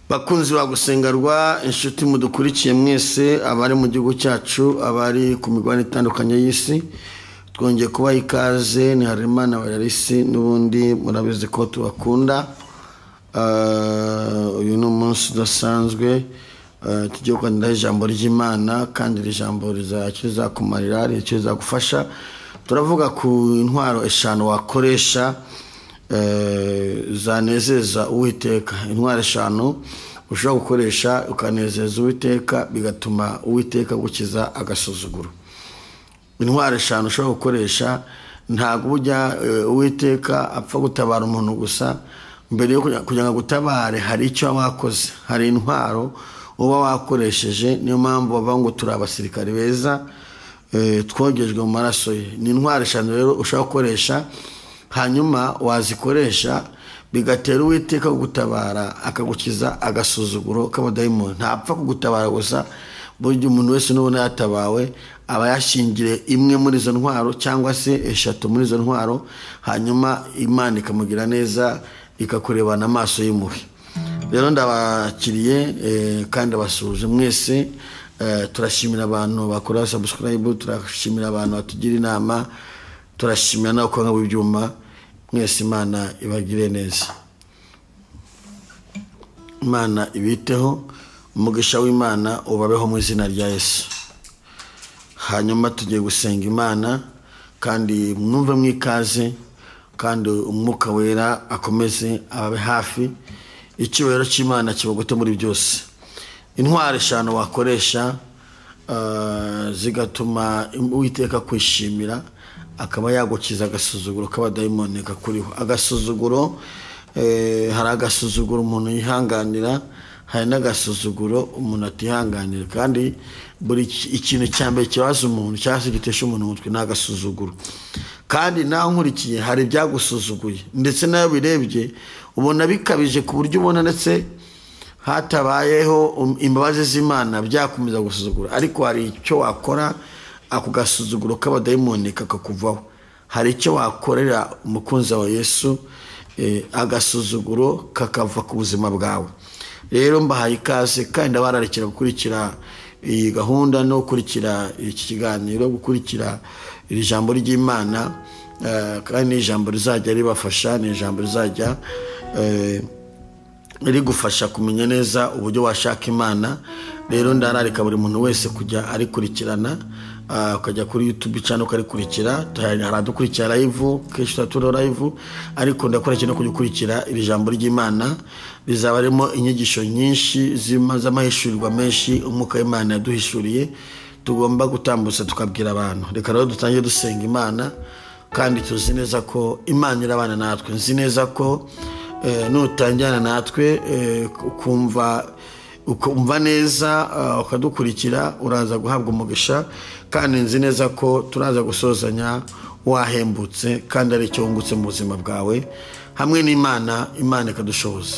Bakunzi ba Gusengerwa, inshuti mudukurikiye mwese, abari mu gihugu cyacu, abari ku migabane itandukanye y'isi, twongeye kubaha ikaze. Ni Harerimana Bararisi, n'ubundi murabizi ko tubakunda. Uyu ni umunsi udasanzwe, tugiye kuganiraho ijambo ry'Imana, kandi iri jambo rizakumarira, rizagufasha. Turavuga ku ntwaro eshanu wakoresha zanezeza Uwiteka. Intwaro eshanu ushobora gukoresha ukanezeza Uwiteka, bigatuma Uwiteka agukiza agasuzuguro. Intwaro eshanu ushobora gukoresha, ntabwo ujya Uwiteka apfa gutabara umuntu gusa. Mbere yo kugira ngo agutabare hari icyo wakoze, hari intwaro uba wakoresheje. Niyo mpamvu bavuga ngo turi abasirikari beza, twogejwe mu maraso ye. Ni intwaro eshanu rero ushobora gukoresha, hanyuma wazikoresha bigatera Uwiteka kugutabara, akagukiza agasuzuguro k'abadayimoni. Ntapfa kugutabara gusa, burya umuntu wese nubona yatabawe aba yashingiriye imwe muri izo ntwaro cyangwa se eshatu muri izo ntwaro, hanyuma Imana ikamugira neza, ikakurebana amaso y'impuhwe. Rero ndabakiriye kandi abasuhuje mwese. Turashimira abantu bakora subscribe, turashimira abantu batugira inama, turashimira n'abakora b'ibyuma mwese. Imana ibagire neza, Imana ibiteho, umugisha w'Imana ubabeho mu izina rya Yesu. Hanyuma tugiye gusenga Imana, kandi mwumve mwikaze, kandi Umwuka Wera akomeze ababe hafi. Icyubahiro cy'Imana kibagote muri byose. Intwaro eshanu wakoresha zigatuma Uwiteka kwishimira, akaba yagukiza agasuzuguro k'abadayimoni kakuriho. Agasuzuguro, hari agasuzuguro umuntu yihanganira, hari n'agasuzuguro umuntu atihanganira. Kandi buri ikintu cya mbere kibaza umuntu cyangwa se gitesha umuntu umutwe ni agasuzuguro. Kandi naho nkurikiye hari ibyagusuzuguye, ndetse nayo birebye ubona bikabije, ku buryo ubona ndetse hatabayeho imbabazi z'Imana byakomeza gusuzugura. Ariko hari icyo wakora ako gasuzuguro k'abadayimoni kakakuvaho. Hari icyo wakorera umukunzi wa Yesu, agasuzuguro kakava ku buzima bwawe. Rero mbahaye ikaze, kandi ndabararikira gukurikira iyi gahunda no gukurikira iki kiganiro, gukurikira iri jambo ry'Imana, kandi ni ijambo rizajya ribafasha, ni ijambo rizajya rigufasha kumenya neza uburyo washaka Imana. Rero ndararika buri muntu wese kujya arikurikirana, ukajya kuri YouTube channel ukarikurikira. Hari adukurikira live, kenshi tuba live, ariko ndakora no kujya ukurikira iri jambo ry'Imana. Rizaba ririmo inyigisho nyinshi z'amahishurirwa menshi Umwuka w'Imana yaduhishuriye, tugomba gutambutsa tukabwira abantu. Reka rero dutangire dusenga Imana, kandi tuzi neza ko Imana irabana natwe. Nzi neza ko nutangirana natwe, ukumva neza, ukadukurikira, uraza guhabwa umugisha. Kandi nzi neza ko turaza gusozanya wahembutse, kandi ari icyo wungutse mu buzima bwawe hamwe n'Imana. Imana ikadushoboza.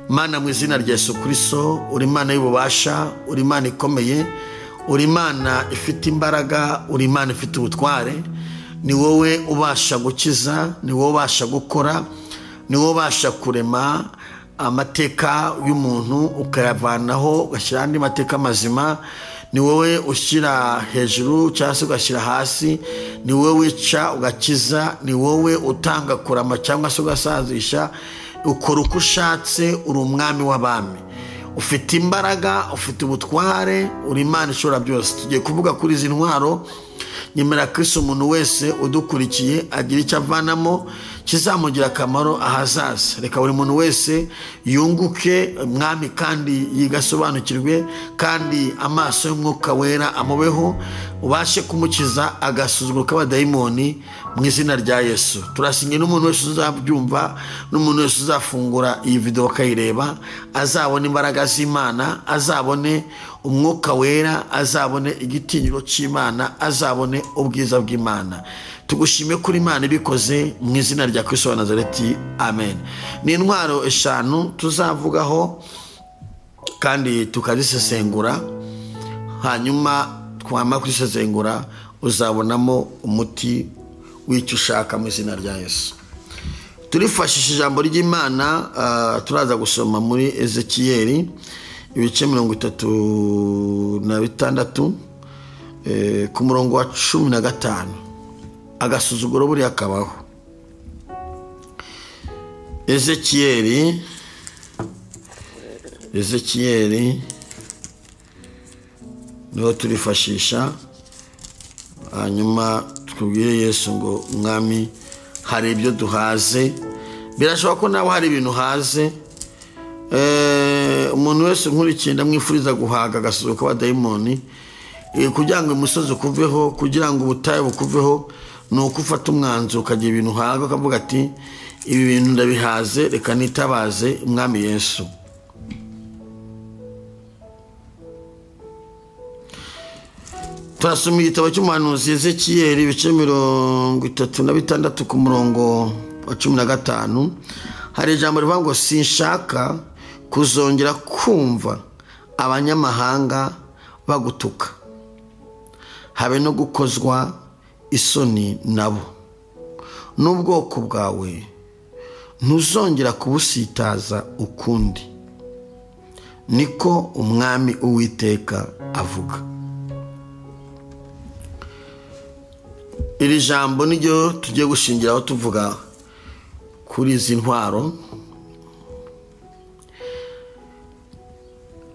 Mana, mu izina rya Yesu Kristo, uri Imana y'ububasha, uri Imana ikomeye, uri Imana ifite imbaraga, uri Imana ifite ubutware. Ni wowe ubasha gukiza, ni wowe ubasha gukora, ni wowe ubasha kurema amateka y'umuntu ukayavanaho ugashyira andi mateka mazima. Ni wowe ushyira hejuru cyangwa se ugashyira hasi, ni wowe wica ugakiza, ni wowe utanga kurama cyangwa se ugasazisha. Ukora uko ushatse, uri umwami w'abami, ufite imbaraga, ufite ubutware, uri Imana ishobora byose. Tugiye kuvuga kuri izi ntwaro. Nyemera Kristo, umuntu wese udukurikiye agira icyo avanamo kizamugira akamaro ahazaza. Reka buri muntu wese yunguke, Mwami, kandi yigasobanukirwe, kandi amaso y'Umwuka Wera amubeho, ubashe kumukiza agasuzuguro k'abadayimoni mu izina rya Yesu. Turasinye n'umuntu wese uzabyumva, n'umuntu wese uzafungura iyi video akayireba, azabone imbaraga z'Imana, azabone Umwuka Wera, azabone igitinyiro cy'Imana, azabone ubwiza bw'Imana. Tugushime kuri Imana ibikoze mu izina rya Kristo wa Nazareti, amen. Ni intwaro eshanu tuzavugaho kandi tukazisesengura, hanyuma twamara kuzisesengura uzabonamo umuti w'icyo ushaka mu izina rya Yesu. Turifashisha ijambo ry'Imana, turaza gusoma muri Ezekiyeli ibice 36 ku murongo wa 15. Agasuzuguro buriya kabaho. Ezekiyeli niho turifashisha, hanyuma twubwire Yesu ngo Mwami hari ibyo duhaze. Birashoboka ko nawe hari ibintu uhaze. Umuntu wese nkurikiye ndamwifuriza guhaga agasuzuguro k'abadayimoni, kugira ngo umusozi ukuveho, kugira ngo ubutayu bukuveho, ni uko ufata umwanzuro ukagira ibintu uhaga, ukavuga ati ibi bintu ndabihaze, reka nitabaze Umwami Yesu. Turasoma igitabo cy'umuhanuzi Ezekiyeli ibice 36 ku murongo wa 15. Hari ijambo rivuga ngo sinshaka kuzongera kumva abanyamahanga bagutuka, habe no gukozwa isoni nabo, n'ubwoko bwawe ntuzongera kubusitaza ukundi, niko Umwami Uwiteka avuga. Iri jambo niryo tugiye gushingiraho tuvuga kuri izi ntwaro.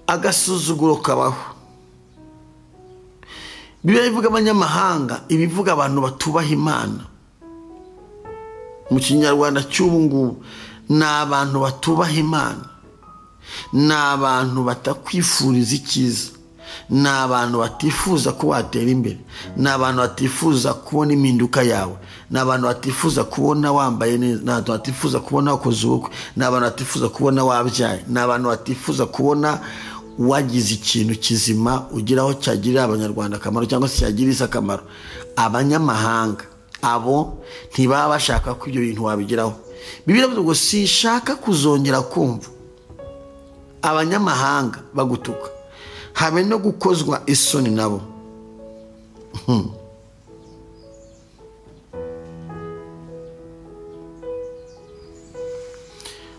Agasuzuguro kabaho. Bibiliya ivuga abanyamahanga, ibivuga abantu batubaha Imana. Mu Kinyarwanda cy'ubu ngubu ni abantu batubaha Imana, ni abantu batakwifuriza icyiza, ni abantu batifuza ko watera imbere, ni abantu batifuza kubona impinduka yawe, ni abantu batifuza kubona wambaye neza, ni abantu batifuza kubona wakoze ubukwe, ni abantu batifuza kubona wabyaye, ni abantu batifuza kubona wagize ikintu kizima ugiraho cyagirira Abanyarwanda akamaro cyangwa se cyagirira isi akamaro. Abanyamahanga abo ntibaba bashaka ko ibyo bintu wabigeraho. Bibiliya ivuga ngo sinshaka kuzongera kumva abanyamahanga bagutuka, habe no gukozwa isoni nabo.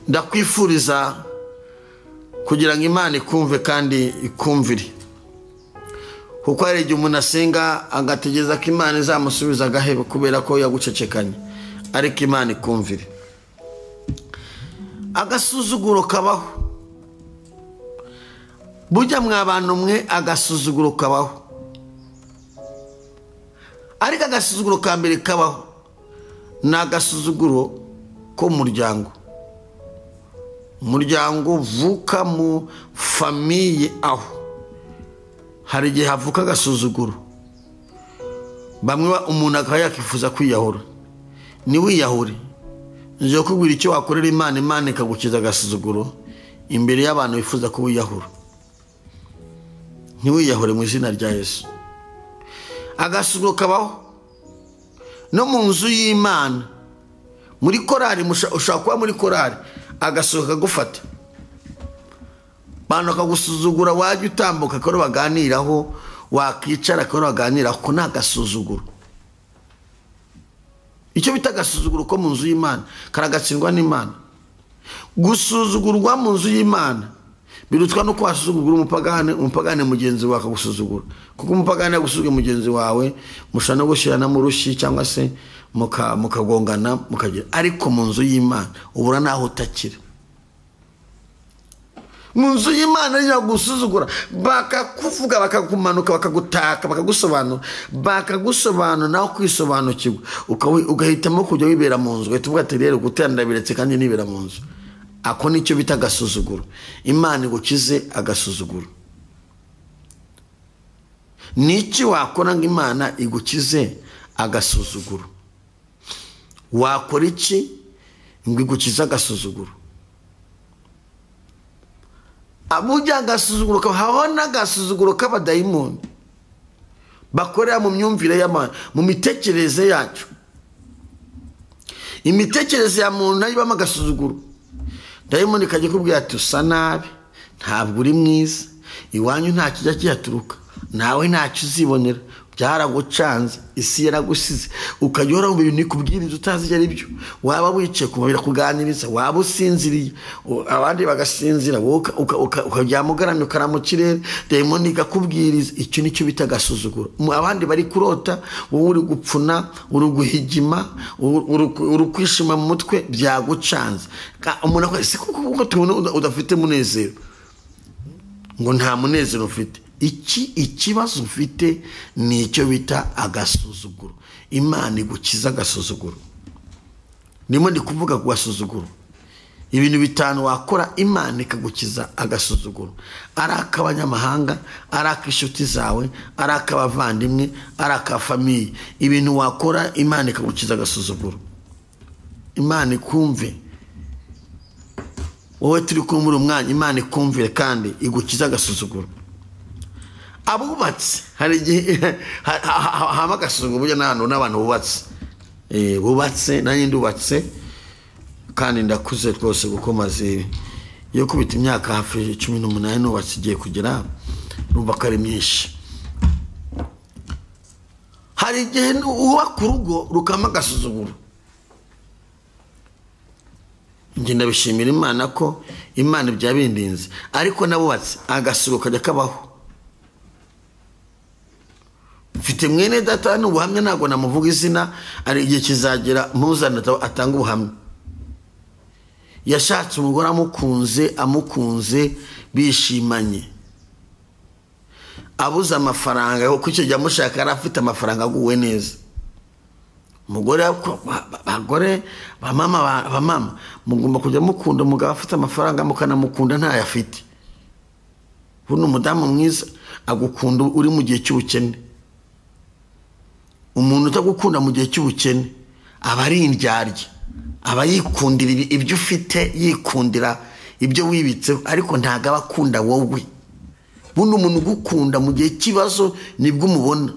Ndakwifuriza kugira ngo Imana ikumve kandi ikumvire, kuko hari igihe umuntu asenga agategereza ko Imana izamusubiza agaheba kubera ko yagucecekanye, ariko Imana ikumvire. Agasuzuguro kabaho. Burya mwa bantu mwe, agasuzuguro kabaho. Ariko agasuzuguro ka mbere kabaho ni agasuzuguro ko mu muryango. Umuryango uvuka mu famiye, aho hari igihe havuka agasuzuguro, bamwe umuntu akaba yakifuza kwiyahura. Ntiwiyahure, nje kubwira icyo wakorera Imana, Imana ikagukiza agasuzuguro imbere y'abantu bifuza ko wiyahura. Ntiwiyahure mu izina rya Yesu. Agasuzuguro kabaho no mu nzu y'Imana, muri korari. Ushobora kuba muri korari agasuzuguro kagufata, abantu bakagusuzugura, wajya utambuka akaba baganiraho, wakicara akaba baganiraho, ko ni agasuzuguro. Icyo bita agasuzuguro ko mu nzu y'Imana karagatsindwa n'Imana. Gusuzugurwa mu nzu y'Imana birutwa no kwasuzugura umupagane, umupagane mugenzi wawe akagusuzugura, kuko umupagane agusuzugura mugenzi wawe mushobora no gushyirana mu rushyi cyangwa se mukagongana mukagira, ariko mu nzu y'Imana ubura naho utakira. Mu nzu y'Imana yagusuzugura, bakakuvuga, bakakumanuka, bakagutaka, bakagusobanura, bakagusobanura nawe kwisobanukirwa, ugahitamo kujya wibera mu nzu, ugahita uvuga ati rero gutera ndabiretse kandi nibera mu nzu. Ako nicyo bita agasuzuguro. Imana igukize agasuzuguro. Niki wakora ngo Imana igukize agasuzuguro? Wakora iki ngo igukize agasuzuguro? Abuja agasuzuguro habaho n'agasuzuguro k'abadayimoni bakorera mu myumvire y'abantu, mu mitekerereze yacu. Imitekerereze ya muntu nayo ibamo agasuzuguro. Dayimoni ikajya ikubwira ati usa nabi, ntabwo uri mwiza, iwanyu nta kijya kiyaturuka, nawe ntacyo uzibonera, Byaragucanze, isi yaragusize, ukajya uhora wumva ibintu ikubwiriza utazi ibyo ari byo. Waba wicaye ku mubiri kuganiriza, waba usinziriye abandi bagasinzira, wowe ukaryama ugaramye ukara mu kirere, dayimoni ikakubwiriza. Icyo nicyo bita agasuzuguro. Abandi bari kurota, wowe uri gupfuna, uri guhigima, uri kwishima mu mutwe, byagucanze. Umuntu akora si kuko tubona udafite munezero, ngo nta munezero ufite. Ikibazo ufite ni icyo bita agasuzuguro. Imana igukiza agasuzuguro. Ndimo ndi kuvuga ku gasuzuguro. Ibintu bitanu wakora Imana ikagukiza agasuzuguro. Ari ak'abanyamahanga, ari ak'inshuti zawe, ari ak'abavandimwe, ari ak'afamiye. Ibintu wakora Imana ikagukiza agasuzuguro. Imana ikumve. Wowe turi kumwe muri umwanya, Imana ikumvire kandi igukiza agasuzuguro. Abubatse hari igihe haba agasuzuguro burya n'ahantu n'abantu bubatse. Bubatse, nanjye ndubatse kandi ndakuze rwose kuko maze yo kubita imyaka hafi 18 nubatse, igiye kugera numva ko ari myinshi. Hari igihe wubaka urugo rukama agasuzuguro. Njye ndabishimira Imana ko Imana ibyabindinze, ariko nabubatse agasuzuguro kajya kabaho. Mfite mwene data n'ubuhamya, ntabwo namuvuga izina, ari igihe kizagera muzana atanga ubuhamya. Yashatse umugore amukunze bishimanye, abuze amafaranga kuko icyo gihe amushaka yari afite amafaranga aguwe neza. Umugore, abagore, bamama mugomba kujya mukunda umugabo afite amafaranga, mukanamukunda ntayo afite. Buno umudamu mwiza agukunda uri mu gihe cy'ubukene. Umuntu utagukunda mu gihe cy'ubukene aba ari indyarya, aba yikundira ibyo ufite, yikundira ibyo wibitseho, ariko ntago aba akunda wowe. Buno umuntu ugukunda mu gihe cy'ikibazo nibwo umubona.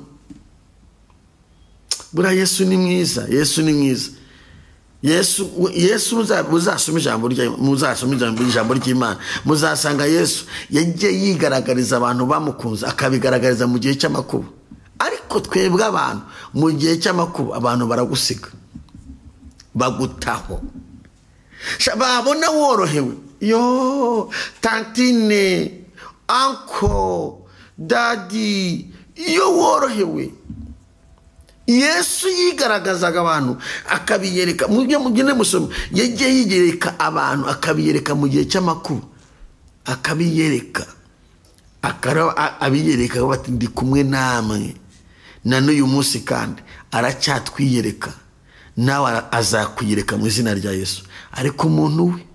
Buriya Yesu ni mwiza, Yesu ni mwiza. Yesu muzasoma ijambo rye, muzasoma ijambo ry'Imana, muzasanga Yesu yagiye yigaragariza abantu bamukunze, akabigaragariza mu gihe cy'amakuba. Ariko twebwe abantu mu gihe cy'amakuba abantu baragusiga, bagutaho, babona worohewe, yo tantine, uncle, daddy, iyo worohewe. Yesu yigaragazaga abantu akabiyereka, mujye mugende musome, yagiye yiyereka abantu akabiyereka mu gihe cy'amakuba, akabiyereka, abiyereka bati ndi kumwe namwe. Na n'uyu munsi kandi aracyatwiyereka, nawe azakwiyereka mu izina rya Yesu. Ariko umuntu we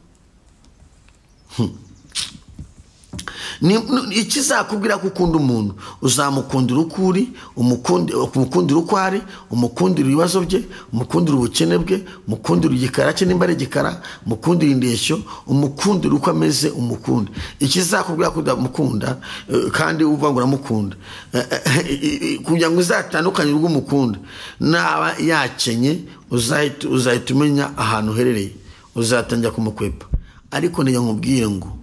ikizakubwira ko ukunda umuntu, uzamukundira uko uri, umukundira uko ari, umukundira ibibazo bye, umukundira ubukene bwe, umukundira igikara cye nimba ari igikara, umukundira indeshyo, umukundira uko ameze, umukunde. Ikizakubwira ko udamukunda kandi uvuga ngo uramukunda, kugira ngo uzatandukanye urwo umukunda, naba yakenye uzahita umenya ahantu uherereye, uzatangira kumukwepa. Ariko niyo nkubwiye ngo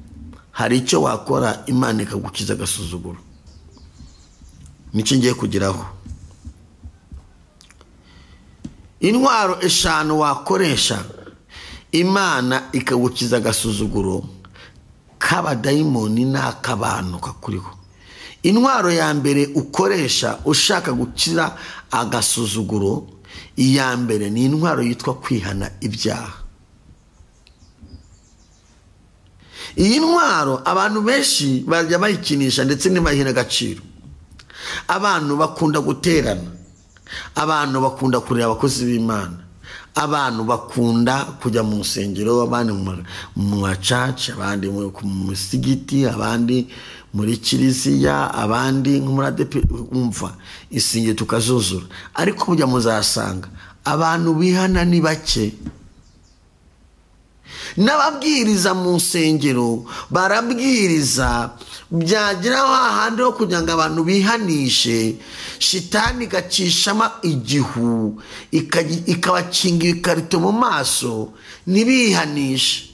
hari icyo wakora Imana ikagukiza agasuzuguro. Nicyo ngiye kugeraho. Intwaro eshanu wakoresha Imana ikagukiza agasuzuguro k'abadayimoni n'ak'abantu kakuriho. Intwaro ya mbere ukoresha ushaka gukira agasuzuguro, iya mbere ni intwaro yitwa kwihana ibyaha. Iyi ntwaro abantu benshi bajya bayikinisha ndetse ntibahina agaciro. Abantu bakunda guterana, abantu bakunda kureba abakozi b'Imana, abantu bakunda kujya mu nsengero, abandi mu macaca, abandi mu musigiti, abandi muri kiliziya, abandi nko muri ADP, umva insengero tukazuzura. Ariko mujya muzasanga abantu bihana ni bake. N'ababwiriza mu nsengero barabwiriza, byagira hahandi ho kugira ngo abantu bihanishe, shitani igacishamo igihu, ikabakinga ibikarito mu maso ntibihanishe.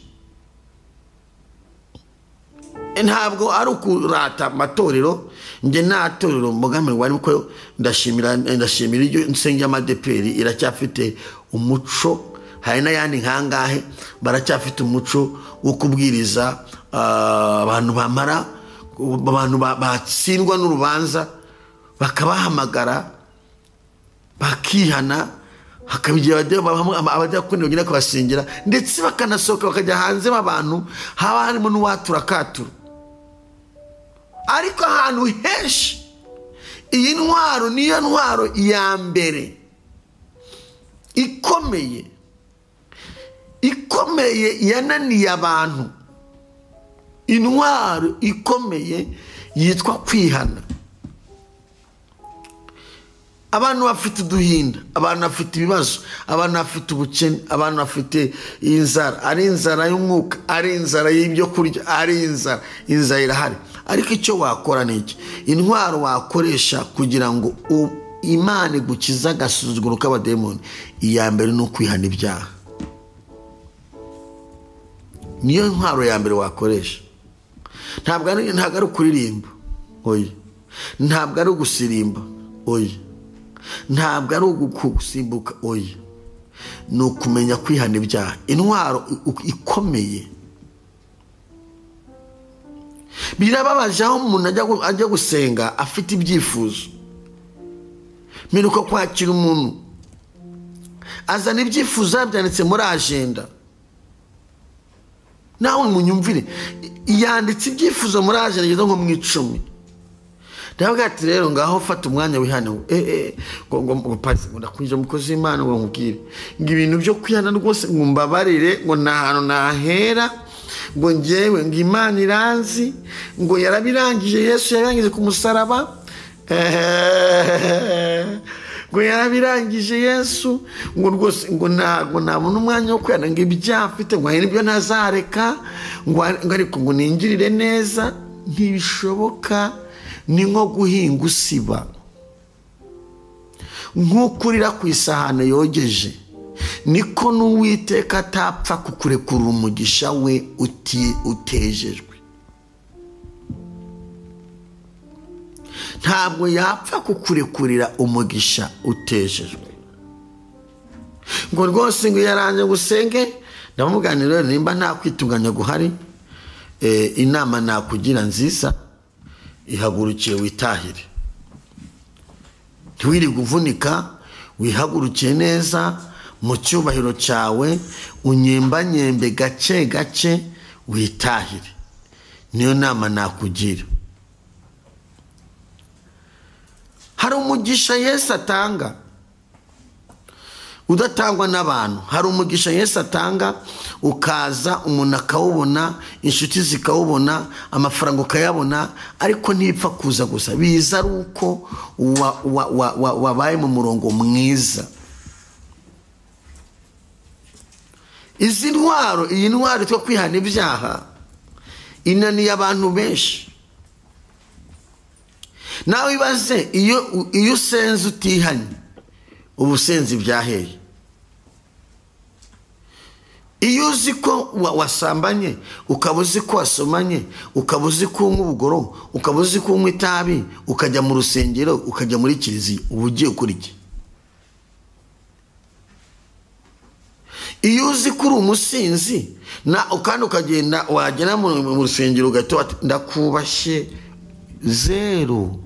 Ntabwo ari ukurata amatorero, njye nta torero mbogamirwa, ariko ndashimira iryo nsengero y'amadeperi iracyafite umuco. Hari n'ayandi nkangahe baracyafite umuco wo kubwiriza abantu bamara abantu batsindwa n'urubanza bakabahamagara bakihana, hakabigira abadiyakoni bagenda kubasengera, ndetse bakanasohoka bakajya hanze b'abantu, haba harimo n'uwatura akatura. Ariko ahantu henshi iyi ntwaro niyo ntwaro ya mbere ikomeye yananiye abantu. Intwaro ikomeye yitwa kwihana. Abantu bafite uduhinda, abantu bafite ibibazo, abantu bafite ubukene, abantu bafite inzara, ari inzara y'umwuka, ari inzara y'ibyo kurya, ari inzara irahari. Ariko icyo wakora ni iki? Intwaro wakoresha kugira ngo Imana igukize agasuzuguro k'abademoni, iya mbere ni ukwihana ibyaha. Niyo ntwaro ya mbere wakoresha. Ntabwo ari ukuririmba, oya. Ntabwo ari ugusirimba, oya. Ntabwo ari ugusimbuka, oya. Ni ukumenya kwihana ibyaha. Intwaro ikomeye. Birababaje aho umuntu ajya gusenga afite ibyifuzo. Mperuka kwakira umuntu azana ibyifuzo yabyanditse muri agenda. Nawe munyumvire, yanditse ibyifuzo muri agenda igeze nko mu 10. Ndavuga ati rero ngaho fata umwanya wihane, ngo pasi ngo ndakwije mukozi w'Imana ngo nkubwire ngo ibintu byo kwihana rwose ngo mbabarire, ngo nta hantu nahera, ngo njyewe ngo Imana iranzi, ngo yarabirangije, Yesu yarangije ku musaraba, ngo yarabirangije Yesu, ngo rwose ngo ntabwo nabona umwanya wo kwihana, ngo ibyaha mfite ngo hari ibyo ntazareka, ngo ariko ngo ningirire neza. Ntibishoboka. Ni nko guhinga usiba, nk'ukurira ku isahani yogeje, niko n'Uwiteka atapfa kukurekura umugisha we utejejwe. Ntabwo yapfa kukurekurira umugisha utejejwe. Ngo rwose ngo yaranje gusenge, ndamuganira nimba nta kwitunganya guhari, inama nakugira nziza, ihagurukiye witahire. Ntiwirirwe uvunika, wihagurukiye neza mu cyubahiro cyawe, unyembanyembe gake gake witahire. Niyo nama nakugira. Hari umugisha Yesu atanga udatangwa n'abantu. Hari umugisha Yesu atanga ukaza umuntu akawubona, inshuti zikawubona, amafaranga ukayabona, ariko ntipfa kuza gusa. Biza ari uko wabaye mu murongo mwiza. Izi ntwaro, iyi ntwaro two kwihana ibyaha inaniye abantu benshi. Nawe ibaze iyo usenze utihanye, ubusenzi byaheye. Iyo uzi ko wasambanye, ukaba uzi ko wasomanye, ukaba uzi ko unywa ubugoro, ukaba uzi ko unywa itabi, ukajya mu rusengero, ukajya muri kiliziya, uba ugiye gukora iki? Iyo uzi ko uri umusinzi kandi ukagenda wagera mu rusengero ugahita ndakubashye, zero.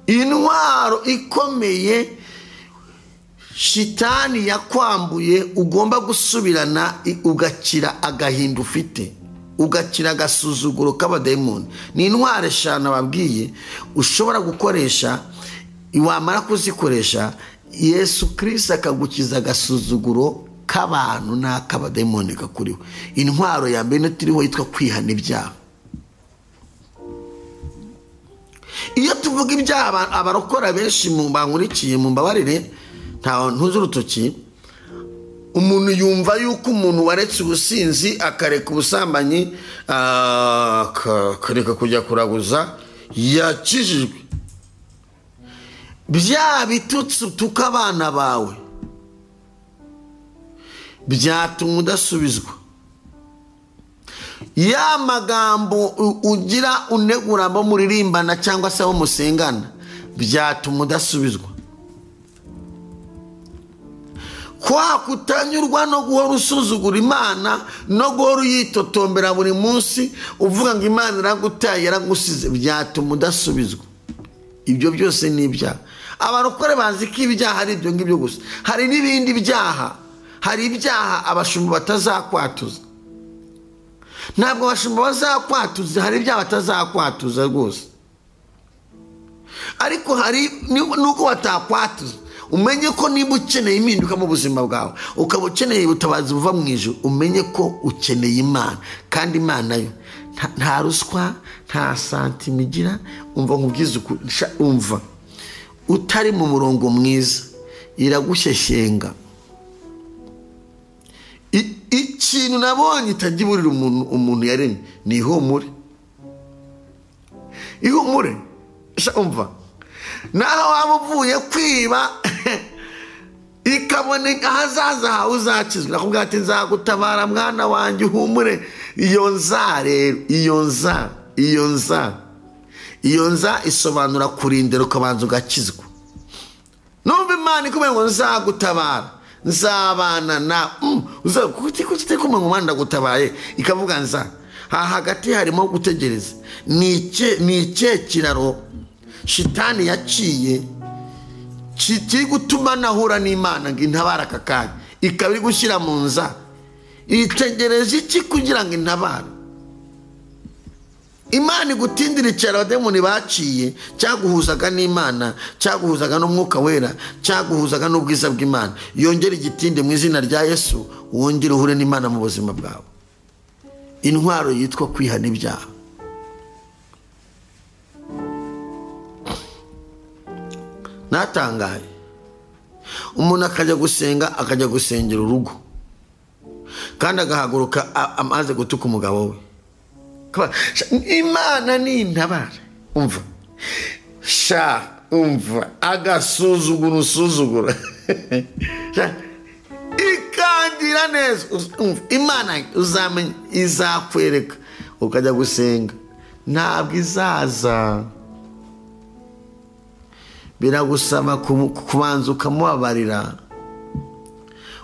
Intwaro ikomeye shitani yakwambuye ugomba gusubirana, ugakira agahinda ufite, ugakira agasuzuguro k'abadayimoni. Ni intwaro eshanu ababwiye ushobora gukoresha, wamara kuzikoresha Yesu Kristo akagukiza agasuzuguro k'abantu n'ak'abadayimoni kakuriho. Intwaro ya mbere turiho yitwa kwihana ibyaha. Iyo tuvuga ibyaha, abarokora benshi mu bankurikiye mu mbabarire, nta ntuzi urutoki, umuntu yumva yuko umuntu waretse ubusinzi akareka ubusambanyi, akareka kujya kuraguza, yakijijwe. Bya bitutsi utuka abana bawe byatuma udasubizwa. Ya magambo ugira unegura abo muririmbana cyangwa se abo musengana byatuma udasubizwa. Kwa kutanyurwa no guhora usuzugura Imana no guhora uyitotombera buri munsi uvuga ngo Imana iragutaye yaragusize byatuma udasubizwa. Ibyo byose ni ibyaha. Abarokore bazi ko ibyaha ari ibyo ngibyo gusa. Hari n'ibindi byaha, hari ibyaha abashumba batazakwatuza. Ntabwo abashumba bazakwatuza, hari ibyaha batazakwatuza rwose. Ariko hari nuko batakwatuza, umenye ko niba ukeneye impinduka mu buzima bwawe, ukaba ukeneye ubutabazi buva mu ijuru, umenye ko ukeneye Imana. Kandi Imana yo nta ruswa, nta santima igira. Umva nkubwize ukuri, umva utari mu murongo mwiza iragushyeshyenga. Ikintu nabonye itagiburira umuntu yaremye ni ihumure. Ihumure, umva naho waba uvuye kwiba ikabona ahazaza hawe uzakizwa, nakubwira ati nzagutabara mwana wanjye uhumure. Iyo nza rero, iyo nza isobanura kurindira ukabanza ugakizwa. Numva Imana ikubwira ngo nzagutabara, nzabana na kuki kumenya ngo ndagutabaye, ikavuga nza. Ha hagati harimo gutegereza. Ni ikihe kiraro shitani yaciye kiri gutuma nahura n'Imana ngo intabara aka kanya, ikaba iri gushyira mu nza? Itegereje iki kugira ngo intabare? Imana igutindira icyaro abademoni baciye cyaguhuzaga n'Imana, cyaguhuzaga n'Umwuka Wera, cyaguhuzaga n'ubwiza bw'Imana. Yongere igitinde mu izina rya Yesu, wongere uhure n'Imana mu buzima bwawe. Intwaro yitwa kwihana ibyaha. Natangaye umuntu akajya gusenga, akajya gusengera urugo, kandi agahaguruka amaze gutuka umugabo we. Imana ni intabara. Umva sha, umva agasuzugura usuzugura ikangira neza. Imana uzamenya, izakwereka. Ukajya gusenga ntabwo izaza. Biragusaba kubanza ukamubabarira,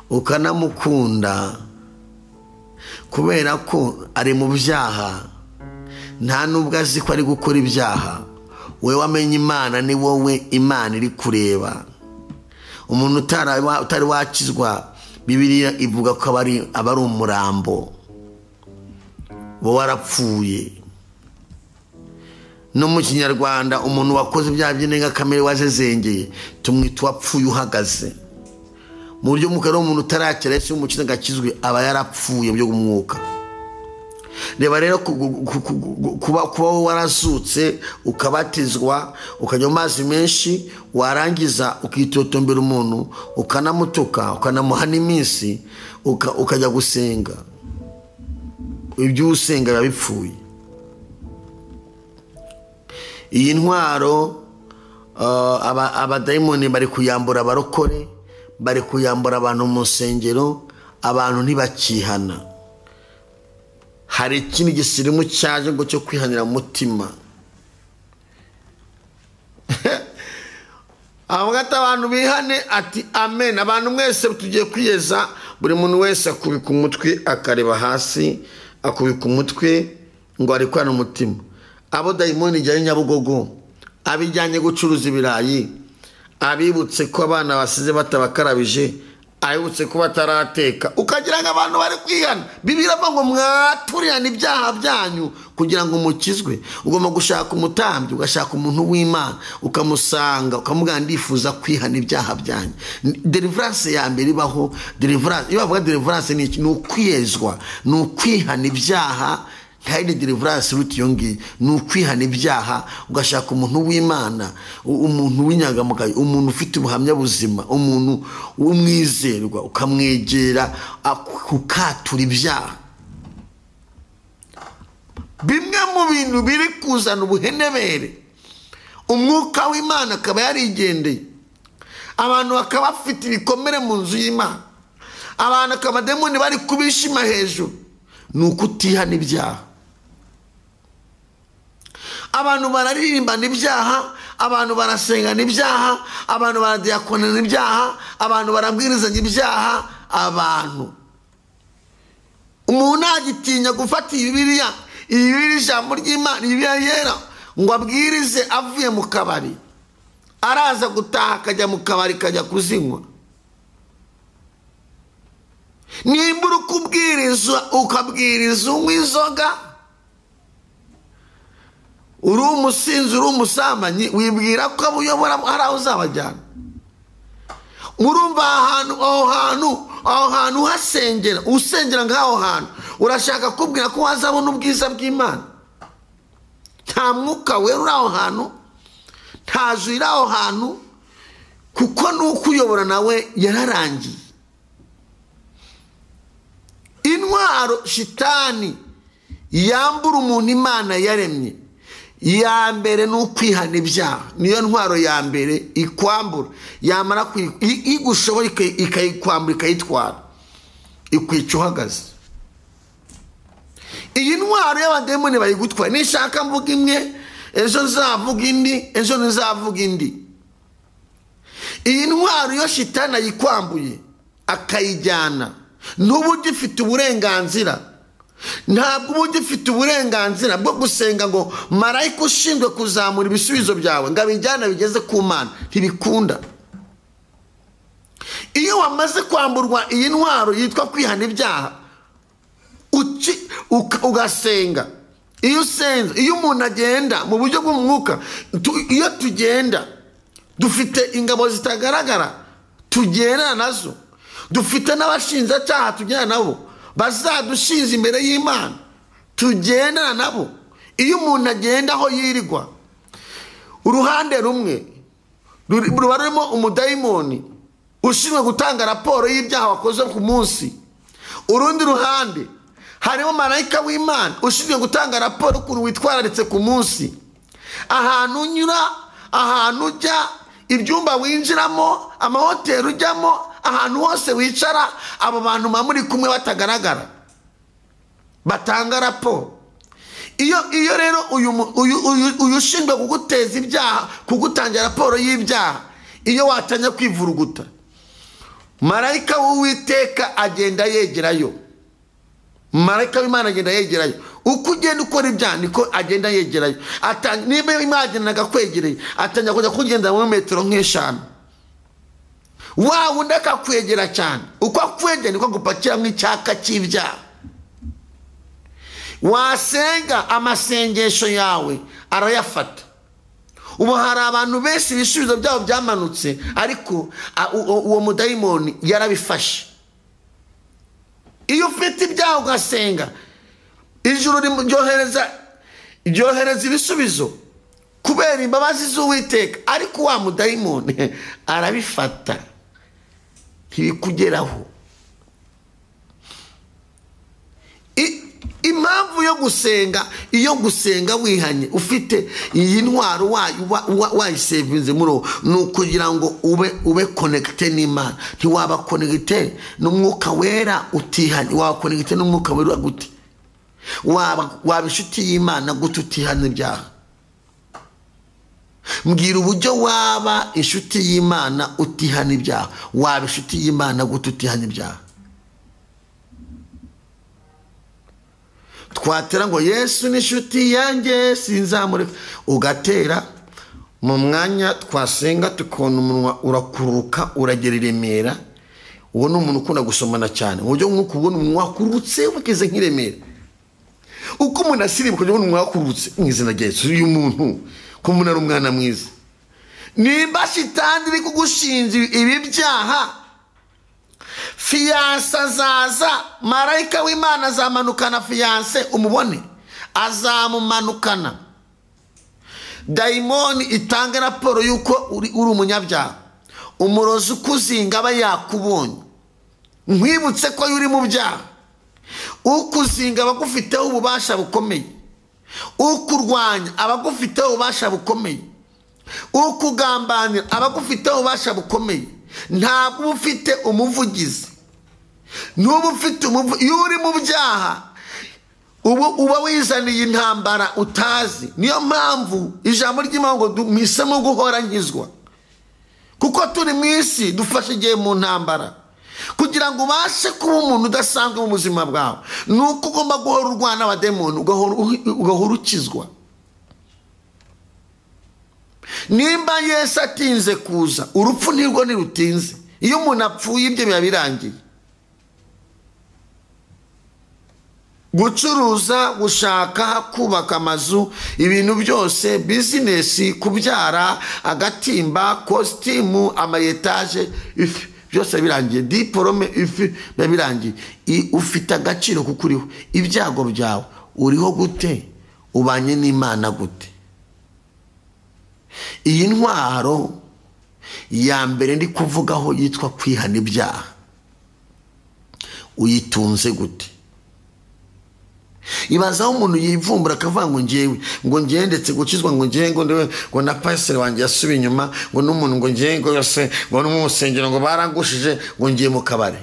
ukanamukunda, kubera ko ari mu byaha, nta nubwo azi ko ari gukora ibyaha. Wowe wamenye Imana, ni wowe Imana iri kureba. Umuntu utari wakizwa, Bibiliya ivuga ko aba ari umurambo, wowe warapfuye. No mu Kinyarwanda umuntu wakoze ibyaha by'indengakamere wazezengeye tumwita uwapfuye uhagaze. Mu buryo bw'umwuka rero umuntu utarakira Yesu w'umukiza ngo akizwe aba yarapfuye mu buryo bw'umwuka. Reba rero kuba warazutse ukabatizwa ukajya mu mazi menshi, warangiza ukitotombera umuntu, ukanamutuka, ukanamuha n'iminsi, ukajya gusenga, ibyo usenga biba bipfuye. Iyi ntwaro abadayimoni bari kuyambura abarokore, bari kuyambura abantu mu nsengero, abantu ntibakihana. Hari ikindi gisirimu cyaje ngo cyo kwihanira umutima. Avuga ati abantu bihane, ati amen. Abantu mwese tugiye kwiyeza, buri muntu wese akubika umutwe akareba hasi, akubika umutwe ngo ari kwana umutima. Abo dayimoni ijyanye Nyabugogo, abijyanye gucuruza ibirayi, abibutse ko abana basize batabakarabije, abibutse ko batarateka, ukagira ngo abantu bari kwihana. Bibiliya ivuga ngo mwaturirane ibyaha byanyu kugira ngo mukizwe. Ugomba gushaka umutambyi, ugashaka umuntu w'Imana, ukamusanga, ukamubwira ndifuza kwihana ibyaha byanyu. Deliverance ya mbere ibaho, deliverance, iyo bavuga deliverance ni iki? Ni ukwiyezwa, ni ukwihana ibyaha. Nta yindi deliverance iruta iyo ngiyo, ni ukwihana ibyaha, ugashaka umuntu w'Imana, umuntu w'inyangamugayo, umuntu ufite ubuhamya buzima, umuntu w'umwizerwa, ukamwegera ukatura ibyaha. Bimwe mu bintu biri kuzana ubuhenebere, umwuka w'Imana akaba yarigendeye, abantu bakaba bafite ibikomere mu nzu y'Imana, abantu akabademoni bari kubishima hejuru. ni ukutihana ibyaha. Abantu bararirimbana ibyaha, abantu barasengana ibyaha, abantu baradiyakonana ibyaha, abantu barabwirizanya ibyaha. Abantu umuntu agitinya gufata Bibiliya, iyi ijambo ry'Imana, Bibiliya yera, ngo abwirize avuye mu kabari, araza gutaha akajya mu kabari kajya kuzinywa. Nimba uri kubwiriza ukabwiriza unywa inzoga, uri umusinzi, uri umusambanyi, wibwira ko abo uyobora hari aho uzabajyana? Murumva ahantu aho hantu uhasengera, usengera nk'aho hantu, urashaka kubwira ko wazabona ubwiza bw'Imana? Nta mwuka wera uri aho hantu, nta juru iri aho hantu, kuko n'ukuyobora nawe yararangiye. Intwaro shitani yambura umuntu Imana yaremye, ya mbere ni ukwihana ibyaha. Niyo ntwaro ya mbere ikwambura, yamara igushoboye ikayikwambura, ikayitwara, ikwica uhagaze. Iyi ntwaro y'abademoni bayigutwara. Nishaka mvuga imwe, ejo nzavuga indi, ejo nzavuga indi. Iyi ntwaro iyo shitani ayikwambuye akayijyana, ntuba ugifite uburenganzira, ntabwo uba ugifite uburenganzira bwo gusenga ngo marayika ushinzwe kuzamura ibisubizo byawe ngo abijyane bigeze ku Mana. Ntibikunda. Iyo wamaze kwamburwa iyi ntwaro yitwa kwihana ibyaha, ugasenga, iyo usenze, iyo umuntu agenda mu buryo bw'umwuka, iyo tugenda dufite ingabo zitagaragara tugendana nazo, dufite n'abashinjacyaha tugendana nabo bazadushinja imbere y'Imana, tugendana nabo. Iyo umuntu agenda aho yirirwa, uruhande rumwe ruba rurimo umudayimoni ushinzwe gutanga raporo y'ibyaha wakoze ku munsi, urundi ruhande harimo marayika w'Imana ushinzwe gutanga raporo ukuntu witwararitse ku munsi, ahantu unyura, ahantu ujya, ibyumba winjiramo, amahoteli ujyamo, ahantu hose wicara, abo bantu muri kumwe batagaragara batanga raporo. Iyo rero uyu ushinzwe kuguteza ibyaha, kugutangira raporo y'ibyaha, iyo watanya kwivuruguta, marayika w'Uwiteka agenda yegerayo, marayika w'Imana agenda yegerayo. Uko ugenda ukora ibyaha niko agenda yegerayo. Niba imwagendaga kwegereye, atangira kujya kugenda muri metero nk'eshanu, wa wundi akakwegera cyane. Uko akwegera niko agupakiramo icyaka cy'ibyaha. Wasenga amasengesho yawe arayafata. Ubu hari abantu benshi ibisubizo byabo byamanutse, ariko uwo mudayimoni yarabifashe. Iyo ufite ibyaha ugasenga, ijuru ryohereza ibisubizo kubera imbabazi z'Uwiteka, ariko wa mudayimoni arabifata, ntibikugeraho. Impamvu yo gusenga, iyo gusenga wihanye ufite iyi ntwaro wayisevinze muri wo, ni ukugira ngo ube connecté n'Imana. Ntiwaba connecté n'umwuka wera utihanye. Waba connecté n'umwuka wera gute? Waba inshuti y'Imana gute utihana ibyaha? Mbwira uburyo waba inshuti y'Imana utihana ibyaha. Waba inshuti y'Imana gute utihana ibyaha? Twatera ngo Yesu ni inshuti yanjye sinzamureka, ugatera mu mwanya twasenga tukabona umunwa urakuruka uragera i Remera. Uwo ni umuntu ukunda gusomana cyane, mu buryo nk'uko ubona umunwa wakurutse ugeze nk'i Remera. Uko umuntu asirimuka ukajya ubona umunwa wakurutse mu izina rya Yesu. Uyu muntu ko umuntu ari umwana mwiza, nimba shitani iri kugushinja ibi byaha, fiyanse azaza, marayika w'Imana azamanukana fiyanse, umubone azamumanukana. Dayimoni itanga raporo y'uko uri umunyabyaha, umurozi ukuzinga aba yakubonye. Nkwibutse ko uri mu byaha, ukuzinga abagufiteho ububasha bukomeye, ukurwanya abagufiteho ububasha bukomeye, ukugambanira abagufiteho ububasha bukomeye. Ntabwo uba ufite umuvugizi, ntuba ufite umuvugizi. Iyo uri mu byaha, Uba wizaniye intambara utazi. Niyo mpamvu ijambo ry'Imana ngo mpisemo guhora nkizwa, kuko turi mu isi dufashe igihe mu ntambara. Kugira ngo ubashe kuba umuntu udasanzwe mu buzima bwawe, ni uko ugomba guhora urwana n'abademoni, ugahora ukizwa. Nimba Yesu atinze kuza, urupfu ntirwo ntirutinze. Iyo umuntu apfuye ibyo biba birangiye. Gucuruza, gushaka, kubaka amazu, ibintu byose, bizinesi, kubyara, agatimba, kositimu, amayetaje, byose birangiye. Diporome, biba birangiye. Ufite agaciro kuko uriho. Ibyago byawe uriho gute? Ubanye n'Imana gute? Iyi ntwaro ya mbere ndi kuvugaho yitwa kwihana ibyaha, uyitunze gute? Ibazaho umuntu yivumbura akavuga ngo ngewe ngo ngewe ndetse gukizwa, ngo ngewe ngo na pasiteri wanjye yasubiye inyuma, ngo n'umuntu ngo ngewe ngo yose ngo no mu rusengero ngo barangushije, ngo ngiye mu kabari.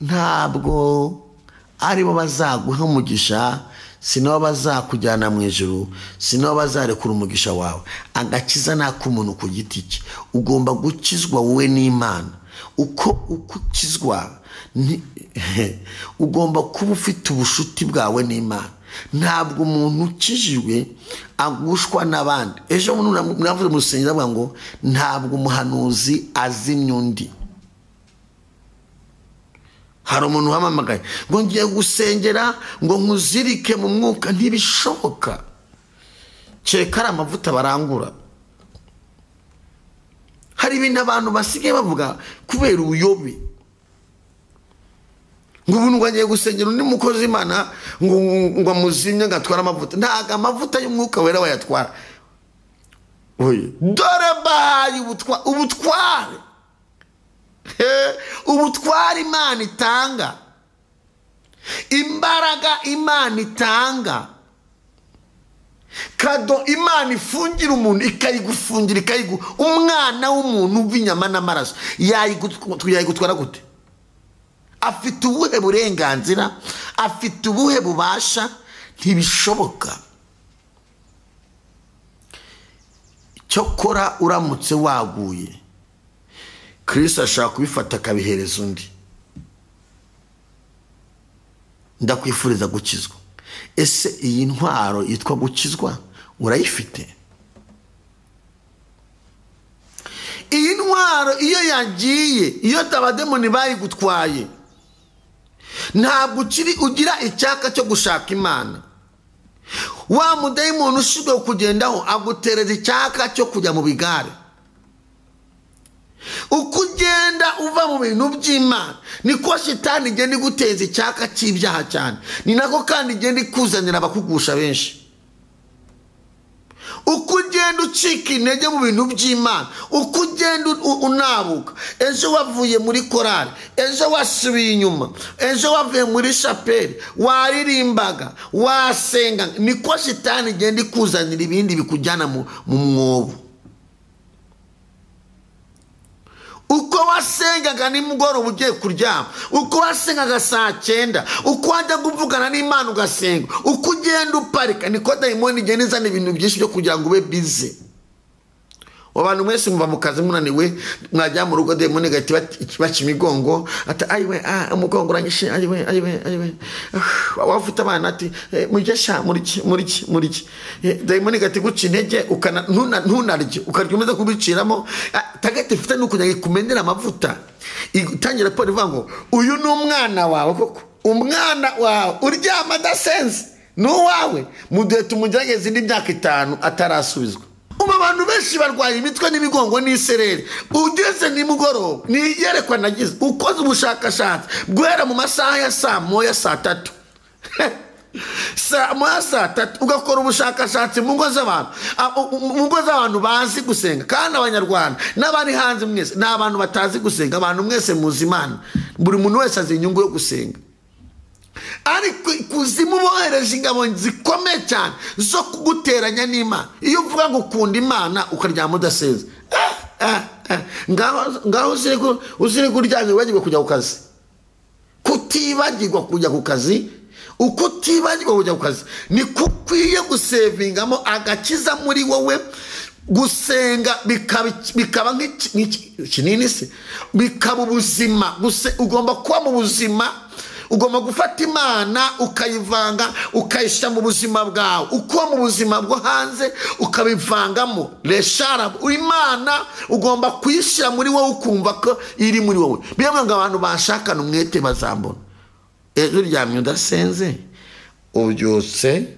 Ntabwo aribo bazaguha umugisha, si nabo bazakujyana mu ijuru, si nabo bazarekura umugisha wawe. Agakiza ni ak'umuntu ku giti cye. Ugomba gukizwa wowe n'Imana. Uko ukizwa, ugomba kuba ufite ubushuti bwawe n'Imana. Ntabwo umuntu ukijijwe agushwa n'abandi. Ejo mwavuze mu rusengero bavuga ngo ntabwo umuhanuzi azimya undi. Hari umuntu uhamamagaye ngo ngiye gusengera ngo nkuzirike mu mwuka, ntibishoboka. Kereka ari amavuta barangura. Hari ibintu abantu basigaye bavuga kubera ubuyobe, ngo ubu ngo agiye gusengera undi mukozi Imana ngo amuzimye ngo atware amavuta. Ntabwo amavuta y'umwuka wera wayatwara. Dore mbahaye ubutware, ubutware Imana itanga, imbaraga Imana itanga, kado Imana ifungira umuntu ikayigufungira, ikayiguha. Umwana w'umuntu uva inyama n'amaraso yayigutwara gute? Afite ubuhe burenganzira? Afite ubuhe bubasha? Ntibishoboka. Cyokora uramutse waguye, Kristo ashaka kubifata akabihereza undi. Ndakwifuriza gukizwa. Ese iyi ntwaro yitwa gukizwa urayifite? Iyi ntwaro iyo yagiye, iyo abademoni bayigutwaye, ntabwo ukiri ugira icyaka cyo gushaka Imana. Wa mudayimoni ushinzwe kukugendaho agutereza icyaka cyo kujya mu bigare. Uko ugenda uva mu bintu by'Imana, niko shitani igenda iguteza icyaka cy'ibyaha cyane. Ni nako kandi igenda ikuzanira abakugusha benshi. Uko ugenda ucika intege mu bintu by'Imana, uko ugenda unabuka, ejo wavuye muri korali, ejo wasubiye inyuma, ejo wavuye muri shapeli, waririmbaga, wasenga, niko shitani igenda ikuzanira ibindi bikujyana mu mwobo. Uko wasengaga nimugoroba ugiye kuryama, uko wasengaga saa 9, uko wajya kuvugana n'Imana ugasenga, uko ugenda uparika, niko dayimoni igenda izana ibintu byinshi byo kugira ngo ube busy. Abantu mwese muva mu kazi munaniwe, mwajya mu rugo dayimoni igahita baca imigongo, ati ayiwe, umugongo uranyishe, ayiwe, ayiwe, ayiwe. Waba ufite abana ati mujye sha, murye, murye, murye. Dayimoni igahita iguca intege, ntunarye, ukarya umeze kubiciramo. Tagati ifite ni ukugira ngo ikumenere amavuta. Itangira raporo ivuga ngo uyu ni umwana wawe koko, umwana wawe uryama adasenze ni uwawe, muduhe tumugerageze indi myaka 5 atarasubizwa. Ubu abantu benshi barwaye imitwe n'imigongo n'isereri. Ugeze nimugoroba, ni iyerekwa nagize, ukoze ubushakashatsi guhera mu masaha ya saa 1, saa 3, saa 1, saa 3, ugakora ubushakashatsi mu ngo z'abantu, mu ngo z'abantu bazi gusenga. Kandi Abanyarwanda n'abari hanze mwese ni abantu batazi gusenga. Abantu mwese muzi Imana, buri muntu wese azi inyungu yo gusenga. Ariko ikuzimu bohereje ingabo zikomeye cyane zo kuguteranya n'Imana. Iyo uvuga ngo ukunda Imana ukaryama udasenze, ngaho uzire kuryama wibagirwe kujya ku kazi. Kutibagirwa kujya ku kazi, Uko utibagirwa kujya ku kazi niko ukwiye gusevingamo agakiza muri wowe. Gusenga bikaba nk'ikinini se, bikaba ubuzima. Ugomba kuba mu buzima, ugomba gufata Imana ukayivanga ukayishyira mu buzima bwawe. Uko mu buzima bwo hanze ukabivangamo reshara, Imana ugomba kuyishyira muri wowe ukumva ko iri muri wowe. Biravuga ngo abantu bashakana umwete bazambona. Ejo uryamye udasenze, ubyutse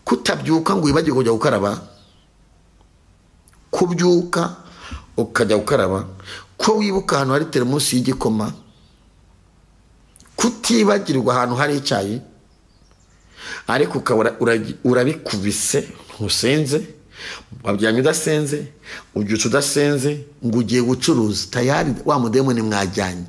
kutabyuka ngo wibagirwe kujya gukaraba, kubyuka ukajya gukaraba, ko wibuka ahantu hari teremusi y'igikoma, kutibagirwa ahantu hari icyayi, ariko ukaba urabikubise ntusenze, wabyamye udasenze, ubyutse udasenze, ngo ugiye gucuruza, tayari wa mudemoni mwajyanye.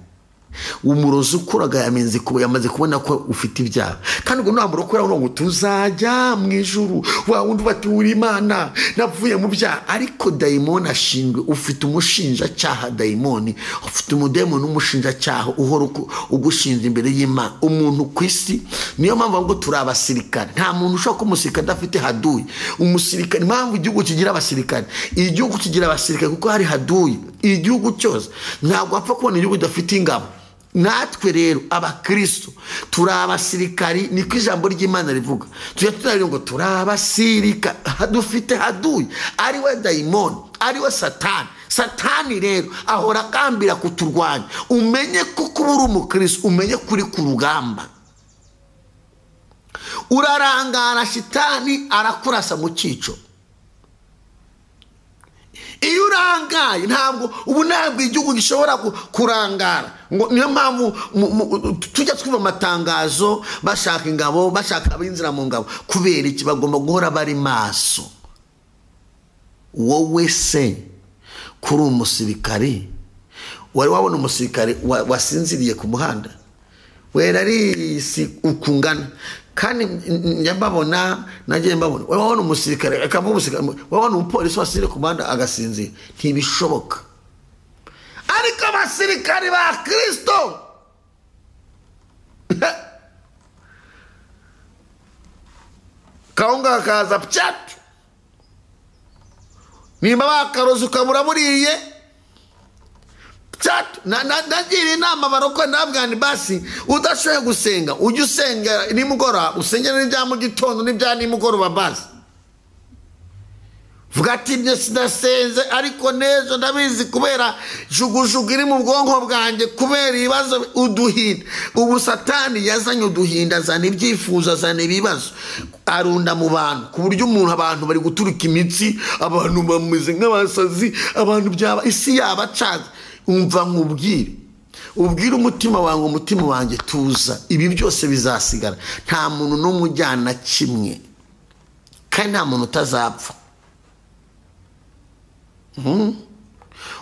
Umurozi ukuraga yamenze kuba yamaze kubona ko ufite ibyaha, kandi ngo nta murokora ngo tuzajya mu ijuru, wa wundi batura Imana navuye mu byaha. Ariko dayimoni ashinzwe, ufite umushinjacyaha dayimoni, ufite umudemoni w'umushinjacyaha uhora ugushinja imbere y'Imana. Umuntu ku isi, niyo mpamvu ngo turi abasirikare. Nta muntu ushobora kuba umusirikare adafite haduyi. Umusirikare, impamvu igihugu kigira abasirikare, igihugu kigira abasirikare kuko hari haduyi. Igihugu cyose ntabwo wapfa kubona igihugu kidafite ingabo. Natwe rero abakristo turi abasirikari, niko ijambo ry'Imana rivuga. Tujya tunarira ngo turi abasirikari, dufite haduyi ari we dayimoni, ari we Satani. Satani rero ahora akambira kuturwanya. Umenye ko kuba uri umukristo, umenye kuri ku rugamba. Urarangara, shitani arakurasa mu cyico. Iyo urangaye ntabwo ubu ntabwo igihugu gishobora kurangara. Ngo niyo mpamvu tujya twumva amatangazo bashaka ingabo, bashaka abinjira mu ngabo. Kubera iki? Bagomba guhora bari maso. Wowe se kuri umusirikari, wari wabona umusirikari wasinziriye ku muhanda wera ari ukungana? Kandi njya mbabona, nagiye mbabona. Wari wabona umusirikare, akavuga umusirikare, wabona umupolisi wasinziriye ku muhanda agasinzira? Ntibishoboka. Ariko abasirikari ba Kristo kawunga kaza pyatu, nimba bakaroza ukabura buriye pyatu. Nagira inama barokore, ndababwira nti basi udashoboye gusenga ujye usenga nimugoroba, usengera n'ibya mu gitondo n'ibya nimugoroba. Basi vuga ati ibyo sinasenze ariko n'ejo ndabizi, kubera jugujugu iri mu bwonko bwanjye, kubera ibibazo, uduhinda. Ubu Satani yazanye uduhinda, azana ibyifuzo, azana ibibazo, arunda mu bantu, ku buryo umuntu, abantu bari guturika imitsi, abantu bameze nk'abasazi, abantu byaba isi yabacanze. Umva nkubwire, ubwire umutima wawe, umutima wanjye tuza, ibi byose bizasigara. Nta muntu n'umwe ujyana kimwe, kandi nta muntu utazapfa.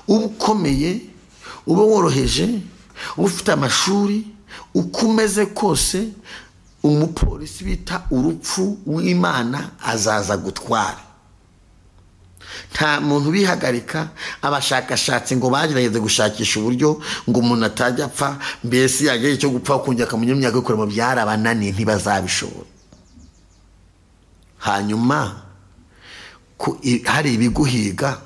Uba ukomeye, uba woroheje, uba ufite amashuri, uko umeze kose, umupolisi bita urupfu w'Imana azaza gutwara. Nta muntu ubihagarika. Abashakashatsi ngo bagerageze gushakisha uburyo ngo umuntu atajya apfa, mbese yagera icyo gupfa akongera akamenya imyaka yo kurema, byarabananiye, ntibazabishobora. Hanyuma hari ibiguhiga,